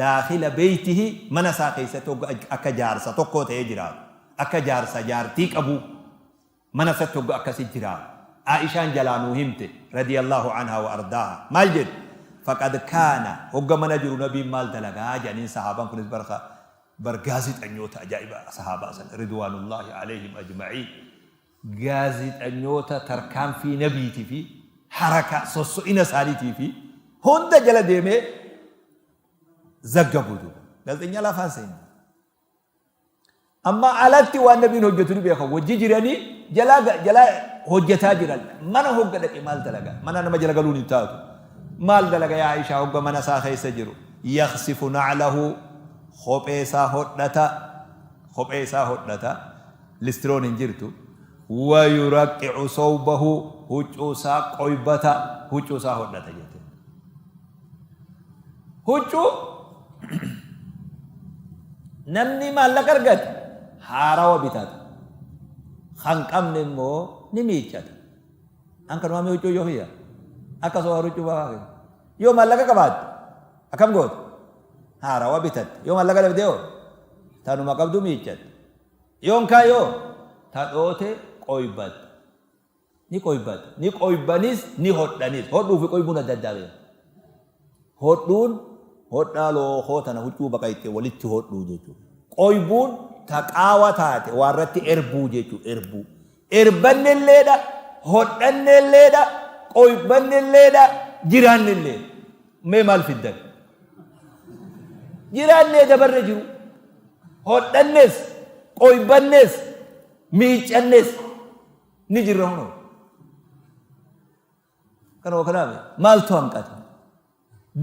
daakhila beeytihi mana isaa keessatti hogga akka jaarsa tokkoo ta'ee jiraatu akka jaarsa jaartii qabuu mana isatti hogga akkasi jiraatu Aishaan jalaa nuu himte radiyallahu anhaa wa ardaaha maal jedhe faqad kaana hogga mana jiru nabiin maal dalagaa jedhaniin sahaabaan kunis barka bar gaazixanyoota ajaa'iba sahaabaa san ridwaanullaahi alayhim ajma'iin Gaazexanyoota tarkaanfii nabiiti fi haraka sosso'ina isaaniitii fi hunda jala deemee zaggabu duuba. Gaazexeenyaa lafaan seenne. Amma alatti waan nabiin hojjetu ni beeka. Wajji jiranii jalaa jalaa hojjetaa jiran. Mana hogga dhaqe maal dalaga? Mana nama jala galuun hin taatu. Maal dalaga yaa Aishaa hogga mana isaa keessa jiru? Yaksifu na'lahu kophee isaa hodhata. Kophee isaa hodhata. Listiroon hin jirtu. Wayuraqqicu sawbahu huccuu isaa qoybata, huccuu isaa hodhata jette. Huccuu namni maallaqa argate haarawa bitata. Kan qabne immoo ni miiccata. An kanumaa mi huccuu yoo kiyya. Akka soo huccuu baa Yoo maallaqa qabaatte akkam goota? Haarawa bitatte. Yoo maallaqa dhabde hoo? Tanuma qabdu miiccatte. Yoon kaa yoo ta dhoote qoybatte. Ni qoybatte. Ni qoybanis ni hodhanis. Hodhuu fi qoybuun adda addaa beeka. Hodhuun hodhaa lookoo tana huccuu baqayxee walitti hodhuu jechuudha. Qoybuun ta qaawa taate waa irratti erbuu jechuudha. Erbuu. Erbannelleedha, hodhannelleedha, qoybannelleedha, jiraannelleedha. Mee maal fiddan? Jiraannee dabarre jiru. Hodhannes, qoybannes, miiccannes ni jirra hunoo. Kanuma kanaaf maaltu hanqata?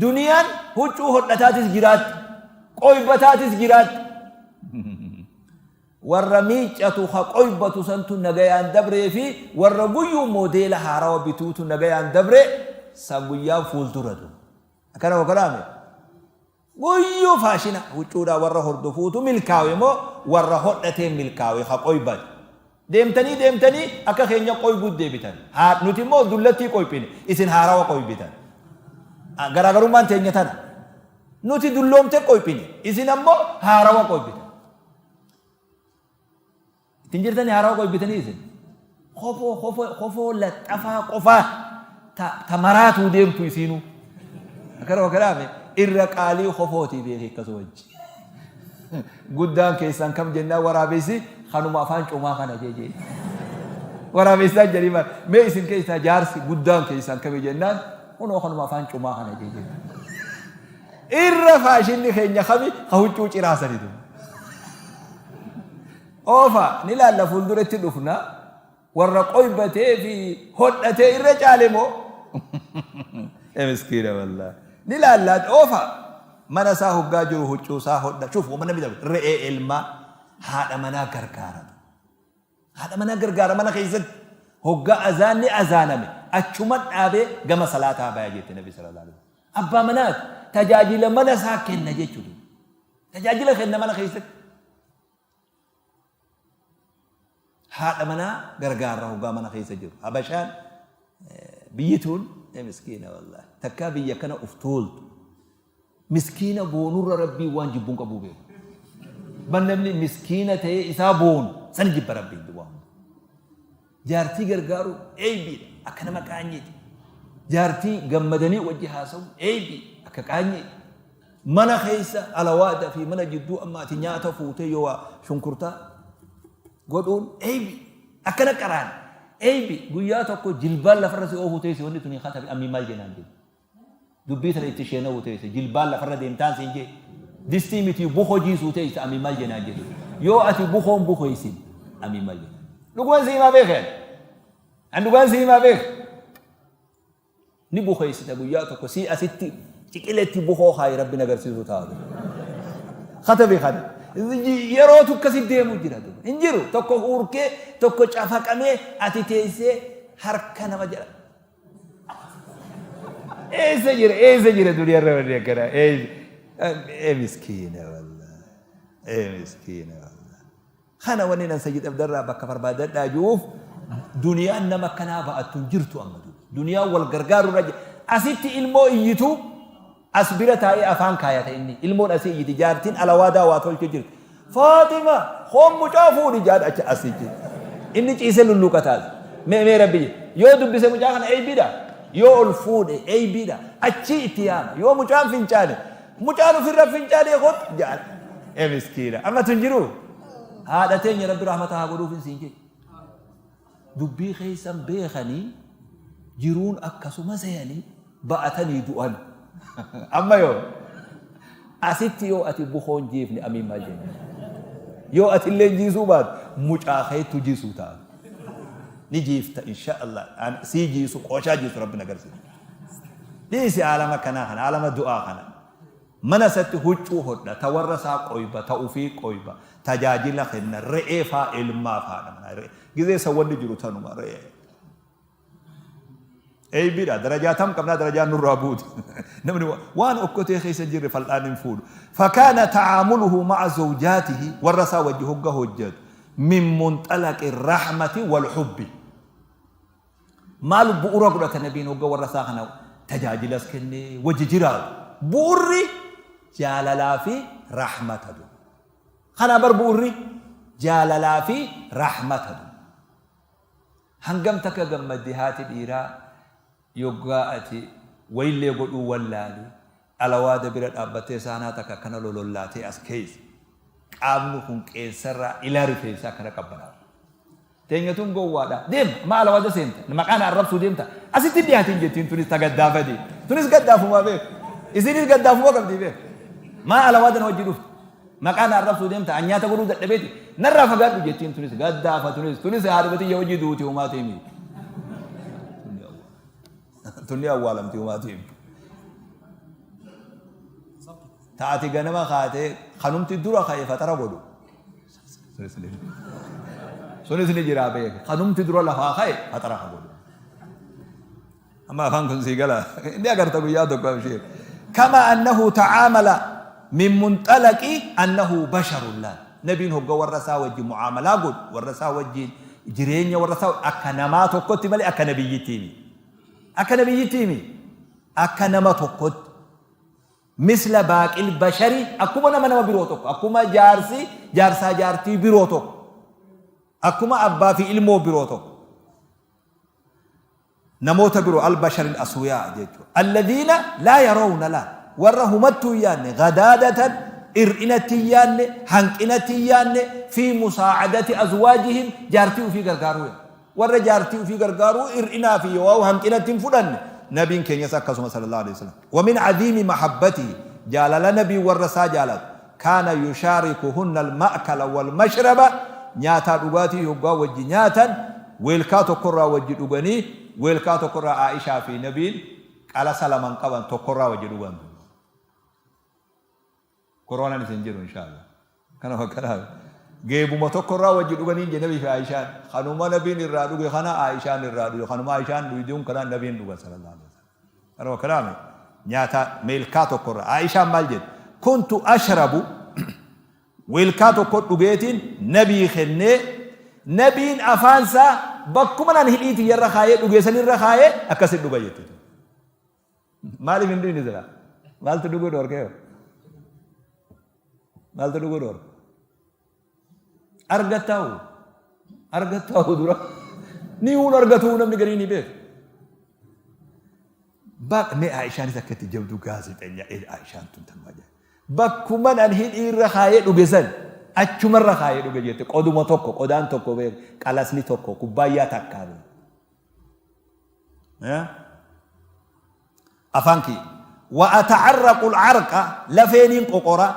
Duniyaan huccuu hodhataatis jiraatti, qoybataatis jiraatti. Warra miiccatu ka qoybatu santu nagayaan dabree fi warra guyyuu moodeela haarawa bituutu nagayaan dabre san guyyaan fuulduratu. Akkana kanaame Guyyuu faashina huccuudhaa warra hordofuutu milkaawe moo warra hodhateen milkaawe ka qoybate? Deemtanii deemtanii akka keenya qoybuut deebitan. Haa nuti immoo dullattii qoyphine isin haarawa qoybitan. Garaagarummaan teenya tana. Nuti dulloomte qoyphine isin ammoo haarawa qoybitan. Ittiin jirtanii haarawa qoybitanii isin. Kofoo kofoo kofoo laxxafaa qofaa ta ta maraatuu deemtu isiinuu. Akkana kanaaf irra qaalii kofootii beeki akkasuma wajji. Guddaan keessan kam jennaan waraabessi kanuma afaan comaa kana jee jee. Waraabessaan jedhii maal mee isin keessaa jaarsi guddaan keessan kami jennaan kunoo kanuma afaan comaa kana jee jee. Irra faashinni keenya kami ka huccuu ciraa sanitu. Oofa ni laalla fuulduratti dhufna warra qoybatee fi hodhatee irra caale moo ee miskiina wallaahi ni laalla oofa mana isaa hoggaa jiru huccuu isaa hodha shuf wama namni dabre re'ee elmaa haadha manaa gargaaratu haadha manaa gargaara mana keessatti hoggaa azaanni azaaname achuma dhaabee gama salaataa baya jette nabi sallallahu alaihi wasallam abbaa manaati tajaajila mana isaa kenna jechuudha tajaajila kenna mana keessatti Haadha manaa gargaarra hoggaa mana keessa jiru. Habashaan biyyi tun miskiina wallaahi. Takkaa biyya kana uf tuultu. Miskiina boonurra rabbiin waan jibbuun qabuu beeku. Ban namni miskiina ta'ee isaa boonu san jibba rabbiin waa hunda. Jaartii gargaaruun eeybiidha. Akka nama qaanyiiti. Jaartii gammadanii wajji haasa'uun eeybii akka qaanyiiti. Mana keessa alawaada fi mana jidduu amma ati nyaata fuutee yoo waa shunkurtaa godhuun eeybi. Akkana qaraan eeybi guyyaa tokko jilbaan lafarra si oofuu teesse wanni tuni katabi ammii maal jenaan jedhe. Dubbii tana itti sheena'uu teesse jilbaan lafarra deemtaan siin jee. Distii miti bukoo jiisuu teesse amii maal jenaan jedhe. Yoo ati bukoon bukoysin amii maal jenaan. Dhuguman si himaa beeke ani. An dhugaan si himaa beeke. Ni bukeessita guyyaa tokko sii asitti ciqiletti bukoo kaayi rabbi nagarsiisuu taatu. Katabi kana. Yerootu akkasi deemu jira. Hin jiru. Tokko huurkee tokko cafaqamee ati teessee harka nama jedha. Eessa jira eessa jira duniyaa irra wanni akkanaa eessa. Ee miskiina wallahi. Ee miskiina wallahi. Kana wanni nan Sayyid Abdarraa bakka barbaadadhaa jiruuf duniyaan nama akkanaa ba'attu hin jirtu amma duuba. Duniyaan wal gargaaru irra jira. Asitti ilmoo iyyitu as bira taa'ee afaan kaayata inni. Ilmoon asii iyyiti jaartiin alawaadaa waa tolchee jirti. Faaxima hoon mucaa fuudhi jaan achi asii jira. Inni ciisee lulluuqataas. Mee mee rabbi jedhe. Yoo dubbise mucaa kana eeybiidha. Yoo ol fuudhe eeybiidha. Achii itti yaama. Yoo mucaan fincaane Mucaan ofirra fincaanee kottu ja'an. Ee miskiina. Amma tun jiru. Haadha teenya rabbi rahmata haa godhuuf siin jedhe. Dubbii keessan beekanii jiruun akkasuma seeyanii ba'atanii du'an. Amma yoo asitti yoo ati bukoon jiifne amiin maal jenna. Yoo ati illee jiisuu baate mucaa keettu jiisuu ta'a. Ni jiifta insha Allah. Sii jiisu qooshaa jiisu rabbi nagarsiisa. Dhiisi aalama kanaa kana, aalama du'aa kana. Mana isatti huccuu hodha, ta warra isaa qoyba, ta ufii qoyba, tajaajila kenna, re'ee faa elmaaf haadha manaa re'ee. Gizee san wanni jiru tanuma re'ee. Eeybiidha darajaa tam qabnaa darajaan nurraa buuti. Namni waan okkotee keessa hin jirre fal'aan hin fuudhu. Fakaana ta'aamuluhu ma'a zawjaatihi warra isaa wajji hogga hojjatu min munxalaqi rahmati wal hubbi. Maal bu'ura godhata nabiin hogga warra isaa kana tajaajilas kennee wajji jiraatu? Bu'urri jaalalaa fi rahmata du. Kana bar bu'urri jaalalaa fi rahmata du. Hangam takka gammaddi haati dhiiraa yoggaa ati wayillee godhuu wallaali alawaada bira dhaabbattee saanaa takka akkana lolollaatee as keessa qaamni kun qeensarraa ilaa rifeensaa akkana qabbanaa'u. Teenya tun gowwaadha. Deem ma alawaada seenta. Maqaa na arrabsuu deemta. Asitti hin dhiyaatin jettiin tunis ta gaddaafati. Tunis gaddaafumaa beek. Isinis gaddaafuma qabdi beek. Maa alawaada na wajji dhufte. Maqaa na arrabsuu deemta. An nyaata godhuu dadhabeeti. Narraa fagaadhu jettiin tunis gaddaafa tunis. Tunis haadhuma tiyya wajji duuti homaa teemi. Tunni awwaalamti homaa teemi. Ta ati ganama kaatee kanumti dura ka'e faxara godhu. Sunis ni jira beeka. Kanumti dura lafaa ka'e faxara ka godhu. Amma afaan kun sii gala. Inni agarta guyyaa tokko abshiir. Kama annahu ta'aamala min munxalaqi annahu basharun laal. Nabiin hogga warra isaa wajji mu'aamalaa godhu, warra isaa wajjiin jireenya warra isaa akka namaa tokkotti malee akka nabiyyitti himi. Akka nabiyyitti himi. Akka nama tokkotti. Misla baaqil bashari akkuma nama nama biroo tokko, akkuma jaarsi jaarsaa jaartii biroo tokko, akkuma abbaa fi ilmoo biroo tokko, namoota biroo al-basharil aswiyaa jechuudha. Alladhiina laa yarawna laa warra humattuu hin yaadne gadaadatan ir'inatti hin yaadne hanqinatti hin yaadne fi musaa'adati azwaajihim jaartii ofii gargaaruu yaadne. Warra jaartii ufii gargaaruu ir'inaa fi yoo'aa hanqinatti hin fudhanne. Nabiin keenyas akkasuma sallallahu aleyhi wa sallam. Wa min aziimi mahabbatihi jaalala nabiin warra isaa jaalatu kaana yushaarikuhunna al-ma'kala wal-mashraba nyaataa dhugaatii hoggaa wajji nyaatan weelkaa tokkorraa wajji dhuganii weelkaa tokkorraa Aa'ishaa fi nabiin qalasa laman qaban tokkorraa wajji dhugan. Koroonan isin jiru inshallah. Kana fakkataa. Geebuma tokko irraa wajji dhuganiin je nabii fi Aishaan. Kanuma nabiin irraa dhuge kana Aishaan irraa dhuge. Kanuma Aishaan dhuyduun kana nabiin dhugan sallallahu alaihi wasallam. Kana fakkataa nyaata meelkaa tokko irraa. Aishaan maal jette? Kuntu ashrabu weelkaa tokko dhugeetiin nabii kennee nabiin afaansaa bakkuma nan hidhii tiyyarra kaayee dhugee sanirra kaayee akkasit dhuga jette. Maaliif hin dhuyne silaa? Maaltu dhuguu dhoorkee hoo? Maaltu dhuguu dhoorka? Argattaahu. Argattaahu dura. Ni huun argatuu namni garii ni beeku. Baq mee Aayishaanis akka itti jabduu gaazexeenya Aayishaan tun tanuma jedhe. Bakkuman an hidhii irra kaayee dhuge san achumarra kaayee dhuge jette qoduma tokko qodaan tokko beek qalasni tokko kubbaayyaa takkaa beek. Afaan kiyya. Wa ata'arraqu al-arqa lafeeniin qoqora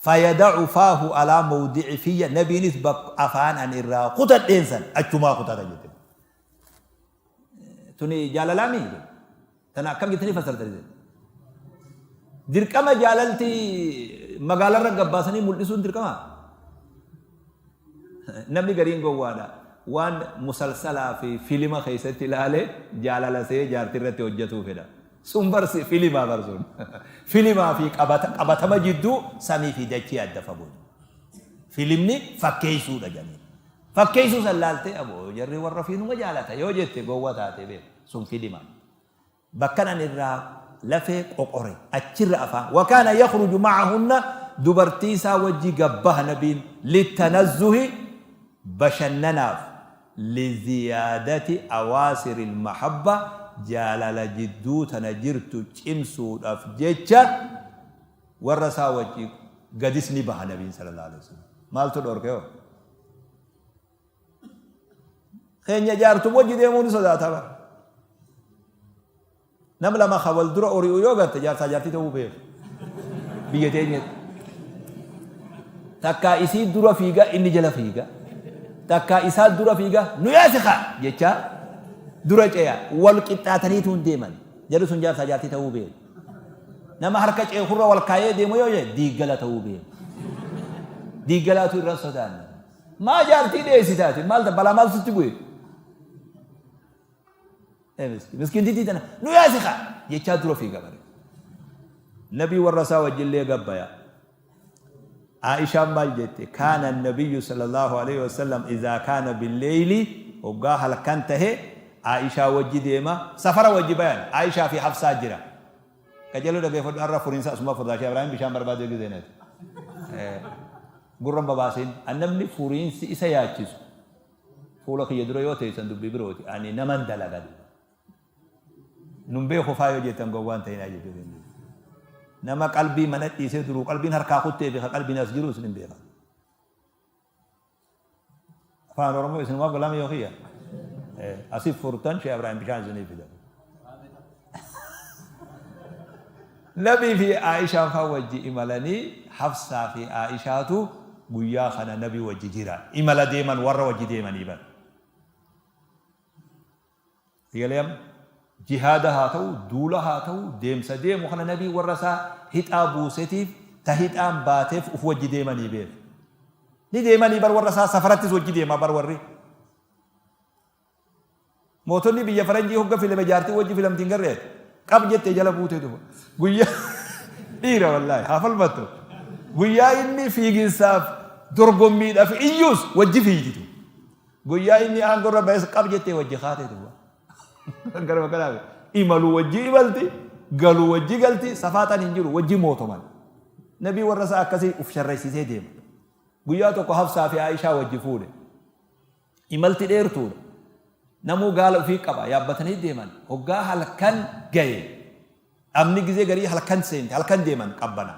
fayada'u faahu alaa mawdi'i fiyya nabiinis bakka afaan an irraa kutadheen san achumaa kutata jette. Tuni jaalalaa mii? Tana akkam jettanii fassartan isin? Dirqama jaalalti magaalarra gabbaasanii mul'isuun dirqama? Namni gariin gowwaadha. Waan musalsalaa fi filima keessatti ilaale jaalala see jaartii irratti hojjetuu fedha. Sun bar filimaa bar sun. Filimaa fi qabatama jidduu samii fi dachii adda fagoo. Filimni fakkeessuudha jedhanii. Fakkeessuu san laaltee aboo jarri warra fiinuma jaalata yoo jette gowwa taate beeku. Sun filima. Bakkan ani irraa lafee qoqore achirra afaan wa kaana yakhruju ma'ahunna dubartii isaa wajji gad baha nabiin littanazzuhi bashannanaaf liziyaadati awaasiril mahabba jaalala jidduu tana jirtu cimsuudhaf jecha warra isaa wajji gadis ni baha nabiin sallallahu alaihi wasallam. Maaltu dhorke hoo? Keenya jaartum wajji deemuu ni sodaata bara. Nam lama ka wal dura ori'u yoo garte jaarsaa jaartii ta'uu beeku. Biyya teenyatti. Takkaa isii dura fiiga inni jala fiiga. Takkaa isaa dura fiiga nu yaasi kaa jechaa dura ce'a wal qixxaataniitu hin deeman. Jarri sun jaarsaa jaartii ta'uu beeku. Nama harka ceekurra wal kaayee deemu yoo jedhe diiggala ta'uu beeku. Diiggalaatu irra sodaanne. Maa jaartii dheessita ati? Maal balaa maal sitti bu'e? Miskiintittii tana nu yaasi kaa jechaa dura fiiga bare. Nabii warra isaa wajjillee gabbaya. Aishaan maal jette? Kaana nabiyyu sallallahu alaihi wasallam idhaa kaana billeyli hoggaa halkan tahe Aishaa wajji deema safara wajji bayan Aishaa fi Hafsaa jira. Qajeeloo dhageeffadhu har'a furiinsa asuma furdaa Sheekh Ibraahim bishaan barbaadee gizeeneeti. Gurra hin babaasin. An namni furiinsi isa yaachisu fuula kiyya dura yoo teessan dubbii birooti. Ani naman dalaga duuba. Nun beeku faa yoo jettan gowwaan ta'inaa jechuudha. Nama qalbii mana dhiisee duruu qalbiin harkaa kuttee fi ka qalbiin as jiru isin hin beekan. Afaan Oromoo isinumaaf galaama yoo kiyya. Asif furtan Sheekh Ibraahim bishaan isinii fida. Nabii fi Aishaan faa wajji imalanii Hafsaa fi Aishaatu guyyaa kana nabii wajji jira. Imala deeman warra wajji deemanii bar. Egalee amma jihaada haa ta'u, duula haa ta'u, deemsa deemu kana nabiin warra isaa hixaa buusetiif ta hixaan baateef uf wajji deemanii beeku. Ni deemanii bar warra isaa safarattis wajji deema bar warri. Mootonni biyya faranjii hogga filame jaartii wajji filamti hin garree. Qab jettee jala buutee dhufa. Guyyaa dhiira wallaahi haa falmattu. Guyyaa inni fiiginsaaf dorgommiidhaaf iyyuus wajji fiigditu. Guyyaa inni aangoo irra ba'es qab jettee wajji kaatee duuba. Garuma kanaaf imalu wajji imalti, galu wajji galti, safaaxaan hin jiru wajji mootoman. Nabii warra isaa akkasii uf sharraysiisee deema. Guyyaa tokko Hafsaa fi Aishaa wajji fuudhe. Imalti dheertuudha. Namuu gaala ufii qaba yaabbatanii deeman. Hoggaa halkan gaye dhabni gizee garii halkan seente halkan deeman qabbana.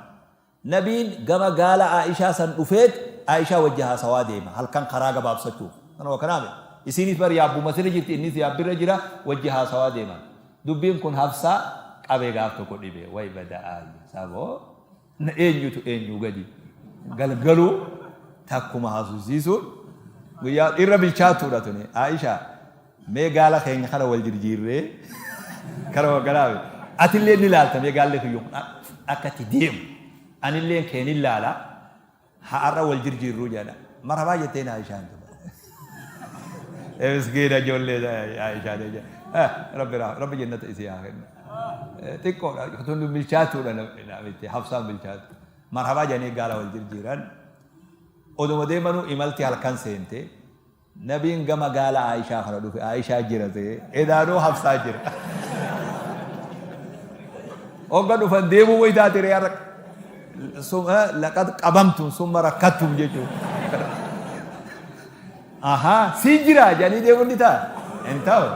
Nabiin gama gaala Aa'ishaa san dhufeet Aa'ishaa wajji haasawaa deema halkan karaa gabaabsachuuf. Kanuma kanaa mi? Isiinis bar yaabbuma sirra jirti innis yaabbirra jira wajji haasawaa deeman. Dubbiin kun Hafsaa qabee gaaf tokko dhibe. Way bada aayya saboo na eenyutu eenyuu gadi galgaluu takkuma haasofsiisuun guyyaa irra bilchaattuudha tuni. Aa'ishaa Mee gaala keenya kana wal jirjiirree karuma kanaa mi atillee ni laalta mee gaalli kiyya kun akka itti deemu anilleen kee ni laala haa har'a wal jirjiirruu jedha marhabaa jetteen Aishaan tuma miskiina ijoollee Aishaan rabbi rabbi jannata isii haa kennu xiqqoodha tun bilchaatuudha namitti Hafsaan bilchaatu marhabaa jedhanii gaala wal jirjiiran oduma deemanuu imalti halkan seente Nabiin gama gaala Aa'ishaa kana dhufe. Aa'ishaa jira ta'e. Edaanuu Hafsaa jira. Hogga dhufan deemuu wayi taate ree har'a. Laqad qabamtum summa rakkattum jechuudha. Ahaa si jira jedhanii deemuun ni ta'a. Hin ta'u.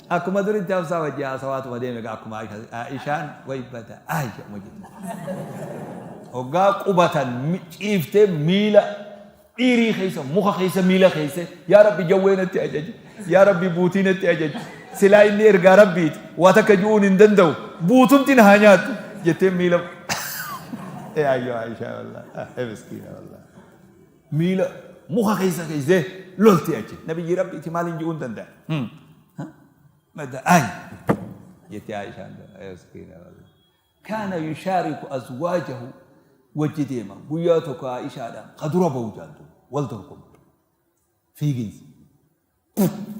Akkuma duritti Hafsaa wajji haasawaatuma deeme egaa akkuma Aa'ishaan wayi bada Aayisha jedhu. Hoggaa qubatan ciiftee miila Dhiirii keessa, muka keessa miila keesse, yaa Rabbi jawwee natti ajaji, yaa Rabbi buutii natti ajaji, silaa inni ergaa Rabbiiti, waa takka ju'uun hin danda'u, buutumti na haa nyaattu, jettee miila ee ayyoo Aishaa wallah, ee miskiina wallah. Miila muka keessa keessee lolti achi. Nabiyyii Rabbiiti maaliin ju'uun danda'a? Madda ay. Jetti Aishaan. Miskiina wallah. Kaana yushaariku azwaajahu wajji deema. Guyyaa tokko Aishaadhaan ka dura bahu jaan duuba. Wal dorgoma. Fiiginsa.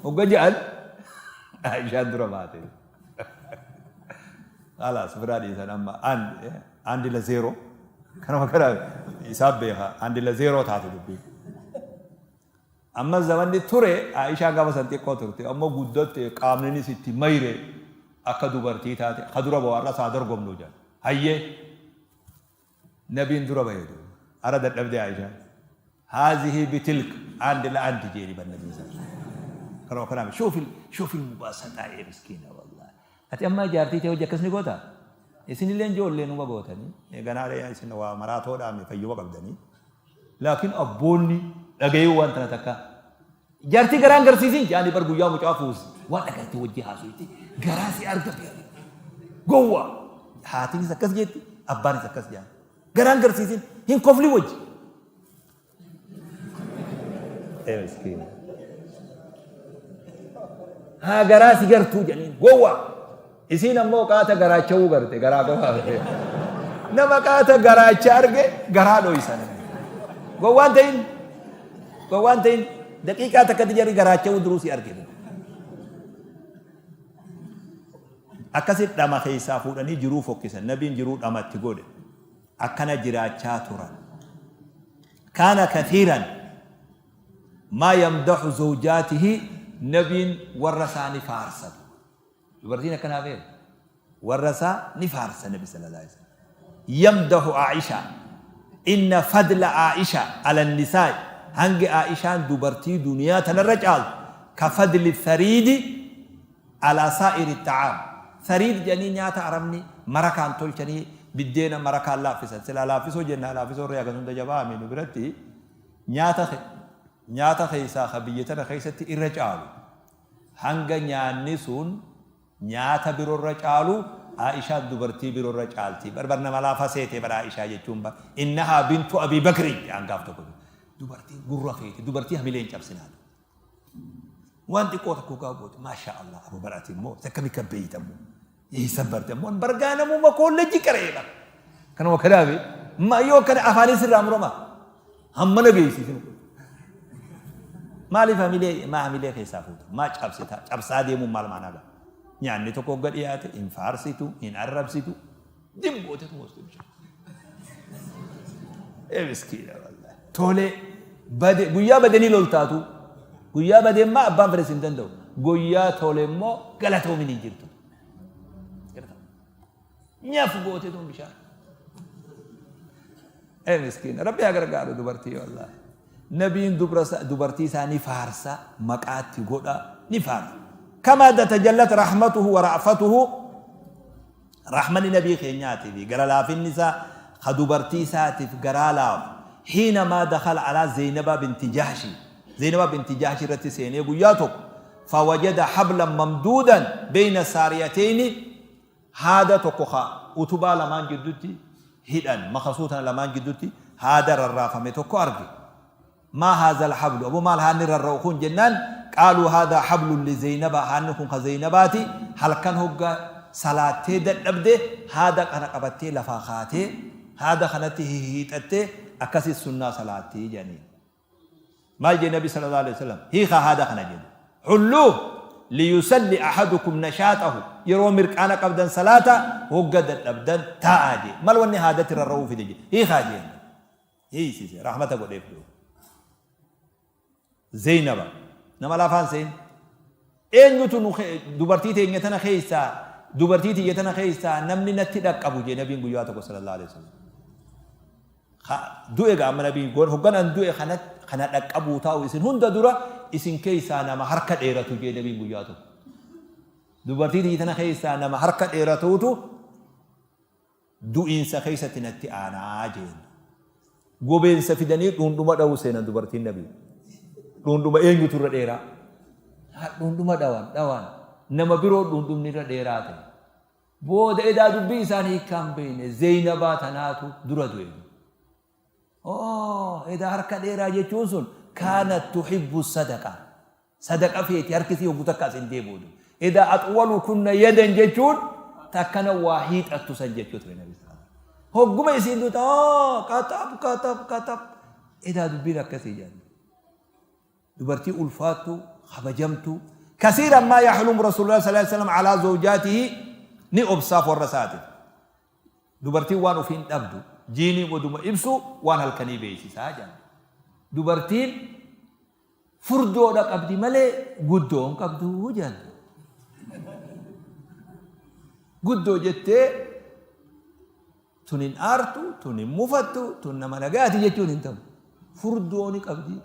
Hogga ja'an Aishaan dura baate. Khalaas biraa dhiisan amma andi la zeeroo. Kanuma kana isaan beeka andi la zeeroo taate dubbiin. Amma zamanni ture Aishaan gaafa san xiqqoo turte amma guddatte qaamninis itti mayre akka dubartii taate ka dura bahu har'as haa dorgomnu jedhan. Hayyee Nabiin dura bahe duuba. Ara dadhabde Aishaan. Haazihii bitilk and la and jeeni bar nabiin san. Kanuma kanaaf shuufil shuufil mubaasaxaa ee miskiina wallahi. Ati amma jaartii tee hojii akkas ni goota? Isinillee ijoollee numa gootanii. Ganaa isin waa maraatoodhaa mi fayyuma qabdanii. Laakiin abboonni dhagayuu waan tana takka. Jaartii garaa hin garsiisin jaanii bar guyyaa mucaa fuusi. Waan agartee wajji haasofte garaa si argate. Gowwaa. Haatinis akkas jetti abbaanis akkas jaan. Garaa hin garsiisin hin kofli wajji. Ee miskiina. Haa garaa si gartuu jedhaniin gowwaa. Isiin ammoo qaata garaacha'uu garte garaa qofa arge. Nama qaata garaacha arge garaa dhoysan. Gowwaan ta'in gowwaan ta'in daqiiqaa takkatti jarri garaacha'uu duruu si arge. Akkasi dhama keessaa fuudhanii jiruu fokkisan. Nabiin jiruu dhama itti godhe. Akkana jiraachaa turan. Kaana kathiiran maa yamdahu zawjaatihi nabiin warra isaa ni faarsatu. Dubartiin akkanaa beeku warra isaa ni faarsa nabi sallallahu alaihi wasallam. Yamdahu Aisha inna fadla Aisha ala nisaa'i hangi Aishaan dubartii duniyaa tanarra caaltu ka fadli thariidi ala saa'iri ta'aam. Thariid jedhanii nyaata arabni marakaan tolchanii biddeena marakaan laaffisan. Silaa laaffisoo jennaa laaffisoo irra hagas hunda jabaa mi nu biratti nyaata nyaata keessaa ka biyya tana keessatti irra caalu Hanga nyaanni sun nyaata birorra caalu Aa'ishaan dubartii birorra caalti. Bar bar nama laafa seete bar Aa'ishaa jechuun bar. Innahaa bintu Abii Bakri jedhaan gaaf tokko. Dubartiin gurra feete dubartii hamilee hin cabsinaa. Waan xiqqoo tokko gaa goote maashaa Allah abu bar ati immoo akkami kan beeyta immoo. Eessa barte ammoo bargaa namuma koolleejji qara'ee bar. Kanuma kanaafi ma yoo kana afaanis irraa murama hammana geessisin. Maaliif hamilee maa hamilee keessaa fuuta maa cabsita cabsaa deemuun maal maanaa qaba. Nyaanni tokko hogga dhiyaate hin faarsitu hin arrabsitu dim gootetu moostu bishaan. Ee miskiina wallahi. Tolee bade guyyaa badanii loltaatu guyyaa badee immoo abbaan fedhe sin danda'u guyyaa tole immoo galatoomin hin jirtu. Nyaf goote tun bishaan. Ee miskiina rabbi haa gargaaru dubartii wallaahi. Nabiin dubra dubartii isaa ni faarsa maqaatti godha ni faarsa. Kama tatajallat rahmatuhu wa ra'fatuhu rahmanni nabii keenyaatii fi gara laafinni isaa ka dubartii isaatiif garaa laafu hiina maa dakhala alaa Zeynabaa binti Jahshi Zeynabaa binti Jahshi irratti seenee guyyaa tokko fawajada hablan mamduudan beyna saariyateyni haada tokko ka utubaa lamaan jiddutti hidhan makasuu tana lamaan jiddutti haada rarraafame tokko arge. Maa haazal hablu aboo maal haanni rarra'u kun jennaan qaaluu haadhaa hablun li zeynabaa haanni kun ka zeynabaati halkan hogga salaattee dadhabde haada kana qabattee lafaa kaatee haada kanatti hihiixattee akkasi sunnaa salaattii jedhaniin. Maal jedhe nabi sallallahu alaihi wasallam hiikaa haada kana jedhe hulluuh liyusalli ahadukum nashaaxahu yeroo mirqaana qabdan salaata hogga dadhabdan taa'aa jedhe mal wanni haadatti rarra'uu fide jedhe hiikaa jedhe hiisise rahmata godheef duuba Zeynaba nama lafaan seen eenyutu nu dubartii teenya tana keessaa dubartii tiyya tana keessaa namni natti dhaqqabu jee nabiin guyyaa tokko sallallahu alaihi wasallam Du'e gaa amma nabiin goon hoggan an du'e kana kana dhaqqabuu taa'u isin hunda dura isin keessaa nama harka dheeratu jee nabiin guyyaa tokko. Dubartii tiyya tana keessaa nama harka dheeratuutu du'iinsa keessatti natti aanaa jeen. Gobeensa fidanii dhuundhuma dha'uu seenan dubartiin nabii. Dhuundhuma eenyutu irra dheeraa? Dhuundhuma dhawan dhawan nama biroo dhuundhumni irra dheeraa ta'e. Booda edaa dubbii isaan hiikkaa hin beekne Zeynabaa tanaatu dura du'e. Oo edaa harka dheeraa jechuun sun kaanat tuhibbu sadaqa. Sadaqa feeti harki isii hoggu takka as hin deebi'u. Edaa axwalu kunna yadan jechuun takkana waa hiixattu san jechuu ture nabi sallallahu alaihi wasallam. Hogguma isiin duuta qaxab qaxab qaxab. Edaa dubbiin akkasii jedhan. Dubartii ulfaattuu, kabajamtuu. Kasiiran maa yaxlumu Rasuulullah sallallahu alaihi wasallam alaa zawjaatihi ni obsaaf warra isaatiif. Dubartiin waan ofii hin dhabdu. Jiiniin oduma ibsu waan halkanii beeysisaa jedhan. Dubartiin furdoodha qabdi malee guddoo hin qabdu jedhan. Guddoo jettee tun hin aartu, tun hin mufattu, tun nama nagaati jechuun hin ta'u. Furdoo ni qabdi.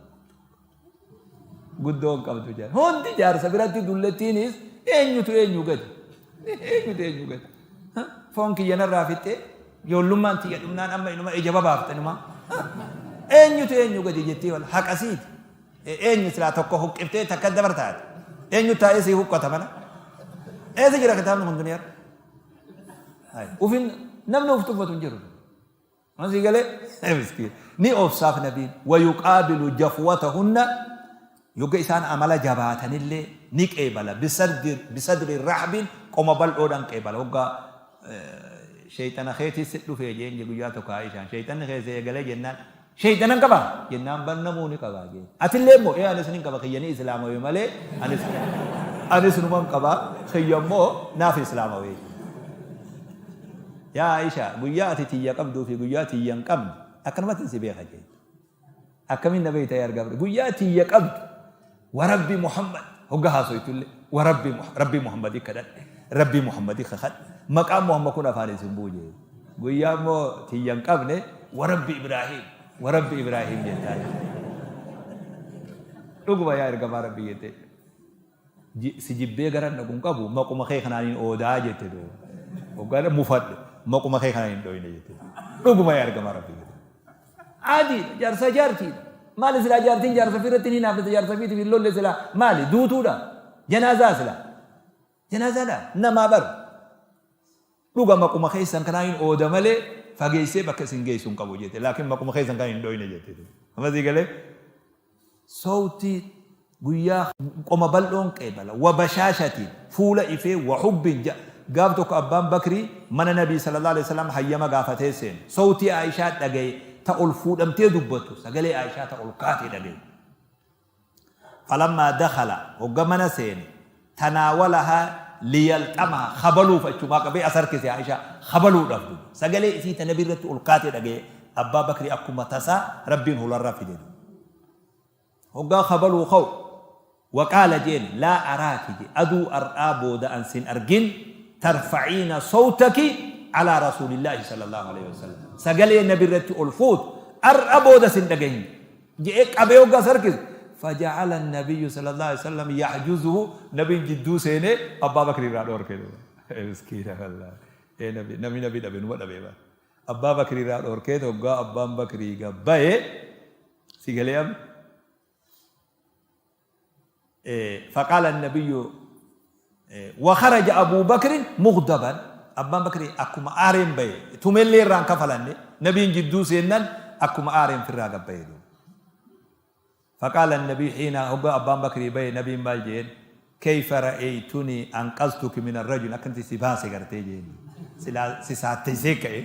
Guddoo hin qabdu jedhan. Hundi jaarsa biratti dullattiinis eenyutu eenyu gadi? Eenyutu eenyu gadi? Foon kiyya narraa fixxee ijoollummaan tiyya dhumnaan amma inuma ija babaafte inuma. Eenyutu eenyu gadi jettee wal haqasiiti. Eenyu silaa tokko huqqiftee takka dabartaati. Eenyu taa'ee sii huqqata mana? Eessa jira kitaabni kun duniyaa? Ufin namni uf tuffatu hin jiru. Waan sii galee? Miskiin. Ni obsaaf nabiin. Wayuqaabilu jafwatahunna yogga isaan amala jabaatanillee ni qeebala. Bisadri rahbin qoma bal'oodhaan qeebala. Hogga sheeyxana keetii si dhufee jeen guyyaa tokko Aishaan sheeyxanni keessa eegalee jennaan sheeyxanan qaba jennaan bar namuu ni qaba jeen. Atillee immoo ee anis nin qaba kiyya ni islaamawe malee anis anis numan qaba kiyya immoo naaf islaamawe. Yaa Aishaa guyyaa ati tiyya qabduu fi guyyaa tiyya hin qabne akkanumattin si beeka jeen. Akkamiin na beeyta yaa ergaa guyyaa tiyya qabdu wa rabbi Muhammad hogga haasoytullee wa rabbi rabbii Muhammadii kadhadhe rabbii Muhammadii kakadhe maqaan Muhammad kun afaan isin bu'u jeen. Guyyaa immoo tiyya hin qabne wa rabbi Ibraahim wa rabbi Ibraahim jettaa. Dhuguma yaa ergamaa rabbii jettee. Si jibbee garan dhaqu hin qabu maquma kee kanaan hin oodaa jette duuba. Hoggaan mufadhe maquma kee kanaan hin dhoyne jette. Dhuguma yaa ergamaa rabbii jette. Adiidha jaarsa jaartiidha. Maali silaa jaartiin jaarsa ofii irratti hin hinaafne jaarsa ofiitiif hin lolle silaa maali duutuudha. Janaazaa silaa. Janaazaadha namaa bar. Dhuga maquma keessan kanaan hin ooda malee fageessee bakka isin geessu hin qabu jette. Laakiin maquma keessan kanaan hin dhoyne jette. Amma sii galee Sowtii guyyaa qoma bal'oon qeebala. Wa bashaashatiin, fuula ifee, wa hubbin, ja Gaaf tokko Abbaan Bakrii mana Nabii sallallaahu aleyhi wa sallam hayyama gaafatee seene. Sowtii Aa'ishaa dhagaye ta ol fuudhamtee dubbattu, sagalee Aa'ishaa ta ol kaate dhagaye. Falammaa dakhala, hogga mana seene, tanaawalahaa liyalxamahaa, khabaluuf achumaa qabee as harkise Aa'ishaa khabaluudhaaf duuba. Sagalee isii ta Nabii irratti ol kaate dhagaye Abbaa Bakrii akkuma tasaa Rabbiin hularra fide duuba. Hoggaa khabaluu ka'u waqaala jeen laa araaki je aduu ar'aa booda an sin argin tarfa'iina sawtaki alaa rasuulillaahi sallallaahu aleyhi wasallam sagalee nabirratti ol fuutu ar'a booda sin dhagahin je'ee qabee hoggaa as harkisu faja'ala nabiyyu sallallaahu aleyhi wasallam yahjuzuhu nabiin jidduu seenee abbaa bakrii irraa dhoorke duuba miskiina wallaahi ee nabi namni nabi dhabe numa dhabe bar abbaa bakrii irraa dhoorkeet hoggaa abbaan bakrii gabbaye Si galee amma? Faqaala nabiyyu wa kharaja Abuu Bakrin mughdaban Abbaan Bakrii akkuma aareen bahe tumellee irraa hin kafalanne nabiin jidduu seennan akkuma aareen firraa gad bahe duuba. Faqaala nabii xiina hoggaa Abbaan Bakrii bahe nabiin maal jeen kayfa ra'aytunii anqaztuki min arrajul akkanatti si baase gartee jeen silaa si saatteysee ka'e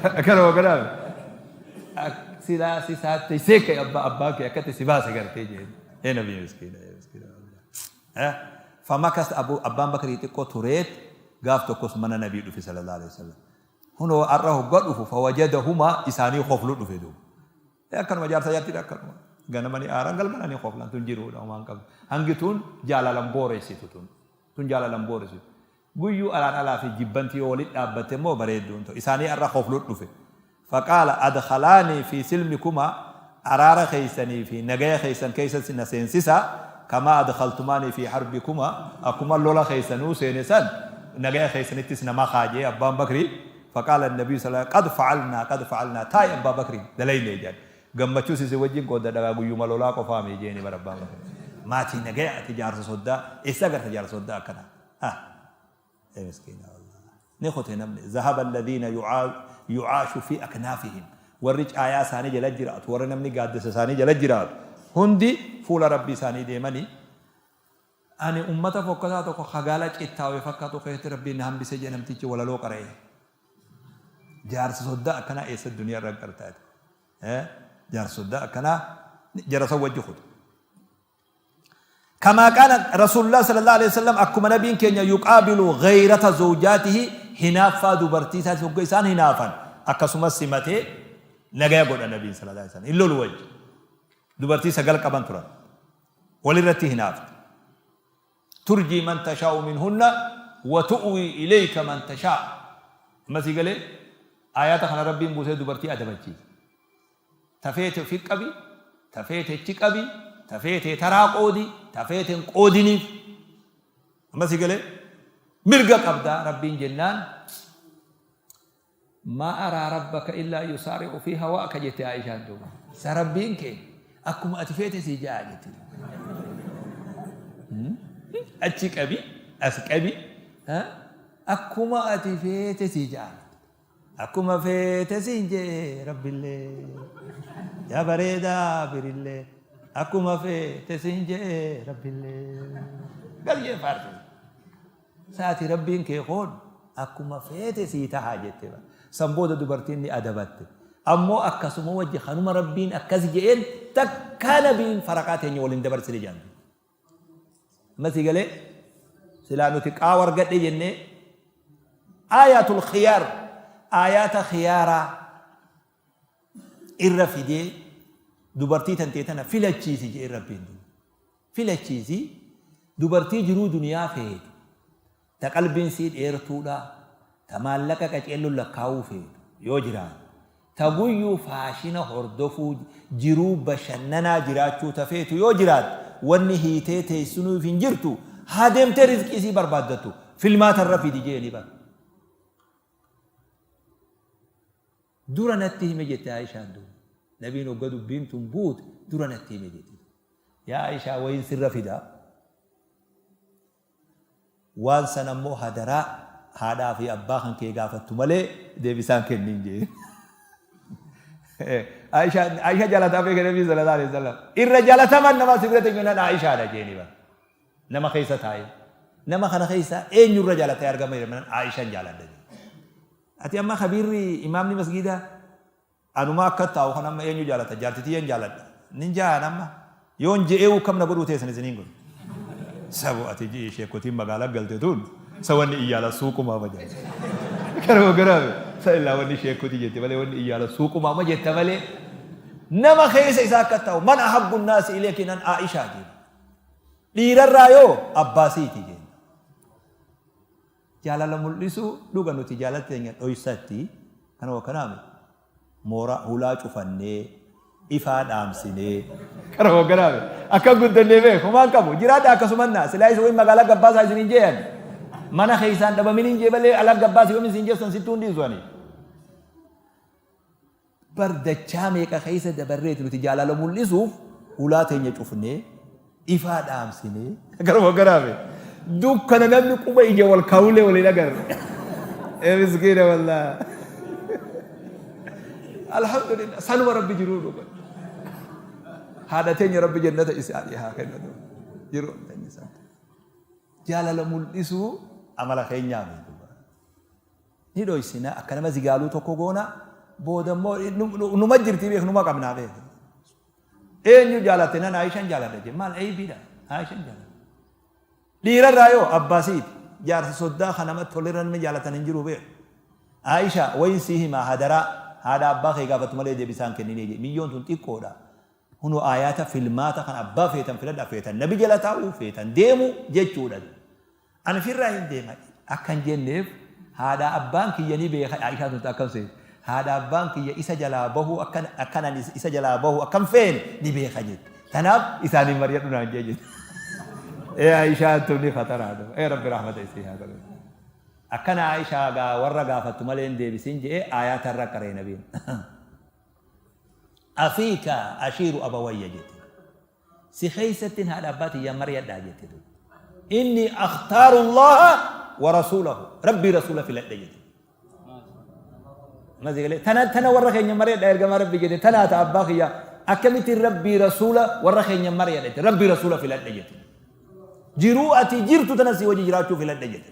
akkanuma kanaaf silaa si saatteysee ka'e abbaa abbaan kee akkatti si baase gartee jeen ee nabii miskiina ee miskiina wallah famakas abu abbaan bakrii xiqqoo tureet gaaf tokkos mana nabii dhufe sallallahu alaihi wasallam hunoo arra hogga dhufu fawajadahumaa isaanii koflu dhufe duuba Ee akkanuma jaarsa jaartiidha akkanuma. Ganama ni aaran galgala ni koflan tun jiruudha homaa hin qabdu. Hangi tun jaalalan booressitu tun. Tun jaalalan booressitu. Guyyuu alaan alaa fi jibbanti yoo walit dhaabbatte immoo bareedduu hin ta'u. Isaanii arra koflu dhufe. Faqaala adkhalaanii fi silmikumaa araara keessanii fi nagaya keessan keessa na seensisa kamaa adkhaltumaanii fi harbikumaa akkuma lola keessanuu seene san nagaya keessanittis na makaa jee abbaan bakrii Faqaala Nabiyyu sallallaahu qad fa'alnaa qad fa'alnaa taa'i Abbaa Bakri dalayne jedhan. Gammachuus isin wajjin qooddadha gaa guyyuma lolaa qofaa mii jeeni bar Abbaan Bakri. Maatii nagaya ati jaarsa soddaa eessa agarta jaarsa soddaa akkanaa. Ha. Ee miskiina wallah. Ni kute namni zahaba alladhiina yu'aashu fi aknaafihim. Warri caayaa isaanii jala jiraatu warri namni gaaddisa isaanii jala jiraatu. Hundi fuula Rabbii isaanii deemanii. Ani ummata fokkataa tokko ka gaala cittaawe fakkaatu keessatti Rabbiin na hambise jedhe namtichi walaloo qara'e. Jaarsa soddaa akkanaa eessa duniyaa irra garta ati? Jaarsa soddaa akkanaa jara san wajji kuta. Kamaa qaala Rasuulullah sallallahu alaihi wasallam, akkuma nabiin keenya yuqaabilu ghayrata zawjaatihi, hinaaffaa dubartii isaati hogga isaan hinaafan akkasumas simatee nagaya godha. Nabiin sallallahu alaihi wasallam hin lolu wajji. Dubartii 9 qaban turan, walirratti hinaafte. Turjii man tashaa'u minhunna wa tu'wii ilayka man tashaa. Amma sii galee, aayaata kana Rabbiin buusee dubartii adabachiise. Ta feete ufi qabi, ta feete achi qabi, ta feete taraa qoodi, ta feete hin qoodiniif. Amma sii galee, mirga qabdaa Rabbiin jennaan, maa araa rabbaka illaa yusaari'u fi hawaaka jette Aishaan duuba. Sa Rabbiin kee akkuma ati feete sii ja'a jette. Achi qabi, as qabi, akkuma ati feete sii ja'a. Akkuma feete siin je'e Rabbillee, yaa bareedaa birillee, akkuma feete siin je'e Rabbillee. Galyee faarse. Saati Rabbiin kee koon akkuma feete sii taha jette. San booda dubartiin ni adabatte. Ammoo akkasuma wajji kanuma Rabbiin akkas je'een takkaa nabiin faraqaa teenya waliin dabarsine jedhan. Amma sii galee, silaa nuti qaawa argadhe jennee aayatul khiyaar, aayaata khiyaaraa irra fidee dubartii tantee tana filachiisi jedhee Rabbiin duuba. Filachiisi, dubartii jiruu duniyaa feetu, ta qalbiin sii dheertuudha, ta maallaqa qaceellon lakkaa'uu feetu yoo jiraate, ta guyyuu faashina hordofuu, jiruu bashannanaa jiraachuu ta feetu yoo jiraatte, wanni hiitee teessinuuf hin jirtu, haa deemtee rizqii isii barbaaddattu, filmaata irra fidi jeeni bar. Dura natti hime jette Aishaan duuba. Nabiin hogga dubbiin tun buute dura natti hime jette. Yaa Aishaa, wayiin sirra fida. Waan san ammoo hadaraa haadhaa fi abbaa kan kee gaafattu malee deebisaan kenniin jeen. Aishaa jaalataa beeka Nabii sallallahu alaihi wasallam. Irra jaalataman nama si bira teenyu nan Aishaadha jeeni bara. Nama keessa taa'ee. Nama kana keessa eenyurra jaalatee argama jedhama, Aishaan jaaladha jeen. Ati amma kabiirri imaamni masgiidaa anuma akka taa'u kan amma eenyu jaalata, jaarti tiyyan jaaladha. Nin ja'an amma yoon je'eewu kam na godhuu teessan isiniin godhu. Sabo ati ji'i sheekotiin magaalaa galte tun sa wanni iyyaala suuqumaa ma jette. Karuma garaabe sa illaa wanni sheekotii jette malee wanni iyyaala suuqumaa ma jette malee, nama keessa isaa akka taa'u man ahabbu naasi ileeki nan Aishaa jedhe. Dhiirarraa yoo abbaasiiti jenna. Jaalala mul'isuu, dhuga nuti jaalala teenya dhoysatti kanuma kanaami moora hulaa cufannee ifaa dhaamsinee kanuma kanaami akka guddannee beeku homaan qabu jiraadha akkasuman naa silaa isa wayi magaalaa gabbaasaa isiniin jeeyan mana keessaan dhabaminiin jee malee alaa gabbaasi yoom isin jeessan sittuu hin dhiisu ani. Bar dachaa meeqa keessa dabarreeti nuti jaalala mul'isuuf hulaa teenya cufnee, ifaa dhaamsinee, garuma garaame dukkana namni quba ija wal kaawulee wal hin agarre. Ee miskiina wallaa. Alhamdulillah, sanuma Rabbi jiruu dhuga. Haadha teenya Rabbi jannata isaanii haa kennu. Jiruu teenya isaan. Jaalala mul'isuu amala keenyaa miti. Ni dhoysina, akka nama zigaaluu tokko goona, booda immoo numa jirti beek, numa qabnaa beek. Eenyu jaalatte nan Aishaan jaaladha jee, maal eeybiidha, Aishaan jaaladha. Dhiirarraa yoo abbaasiiti, jaarsa soddaa kan nama tolirra namni jaalatan hin jiru beek. Aisha, wayin sii himaa, hadaraa haadha abbaa kee gaafatu malee deebisaan kenninee jee, miyyoon tun xiqqoodha. Kunoo aayaata filmaata kan abbaa feetan filadha, feetan nabi jala taa'uu, feetan deemu jechuudha. Ani firraa hin deema akka hin jenneef haadhaa abbaan kiyya ni beeka. Aishaan tun akkam seeti, haadha abbaan kiyya isa jalaa bahuu akkan akkan ani isa jalaa bahu akkan feene ni beeka jette. Tanaaf isaaniin mari'adhu naan jee jette. Ee Aishaan tun ni khataraa duba. Ee Rabbi rahmata isii haa godhu. Akkana Aishaa gaa warra gaafattu malee hin deebisin je'ee aayaata irra qaree nabiin. Afiika ashiiru abawayya jette. Si keessattin haadha abbaa tiyyaan mari'adhaa jette duuba. Inni akhtaaru Allaha wa rasuulahu. Rabbii rasuula filadha jette. Amma si galee tana tana warra keenya mari'adhaa ergamaa Rabbii jette, tanaa ta abbaa kiyya. Akkamittiin Rabbii Rasuula warra keenya mari'adha jette. Rabbii Rasuula filadhe jette. Jiruu ati jirtu tana si wajji jiraachuu filadhe jette.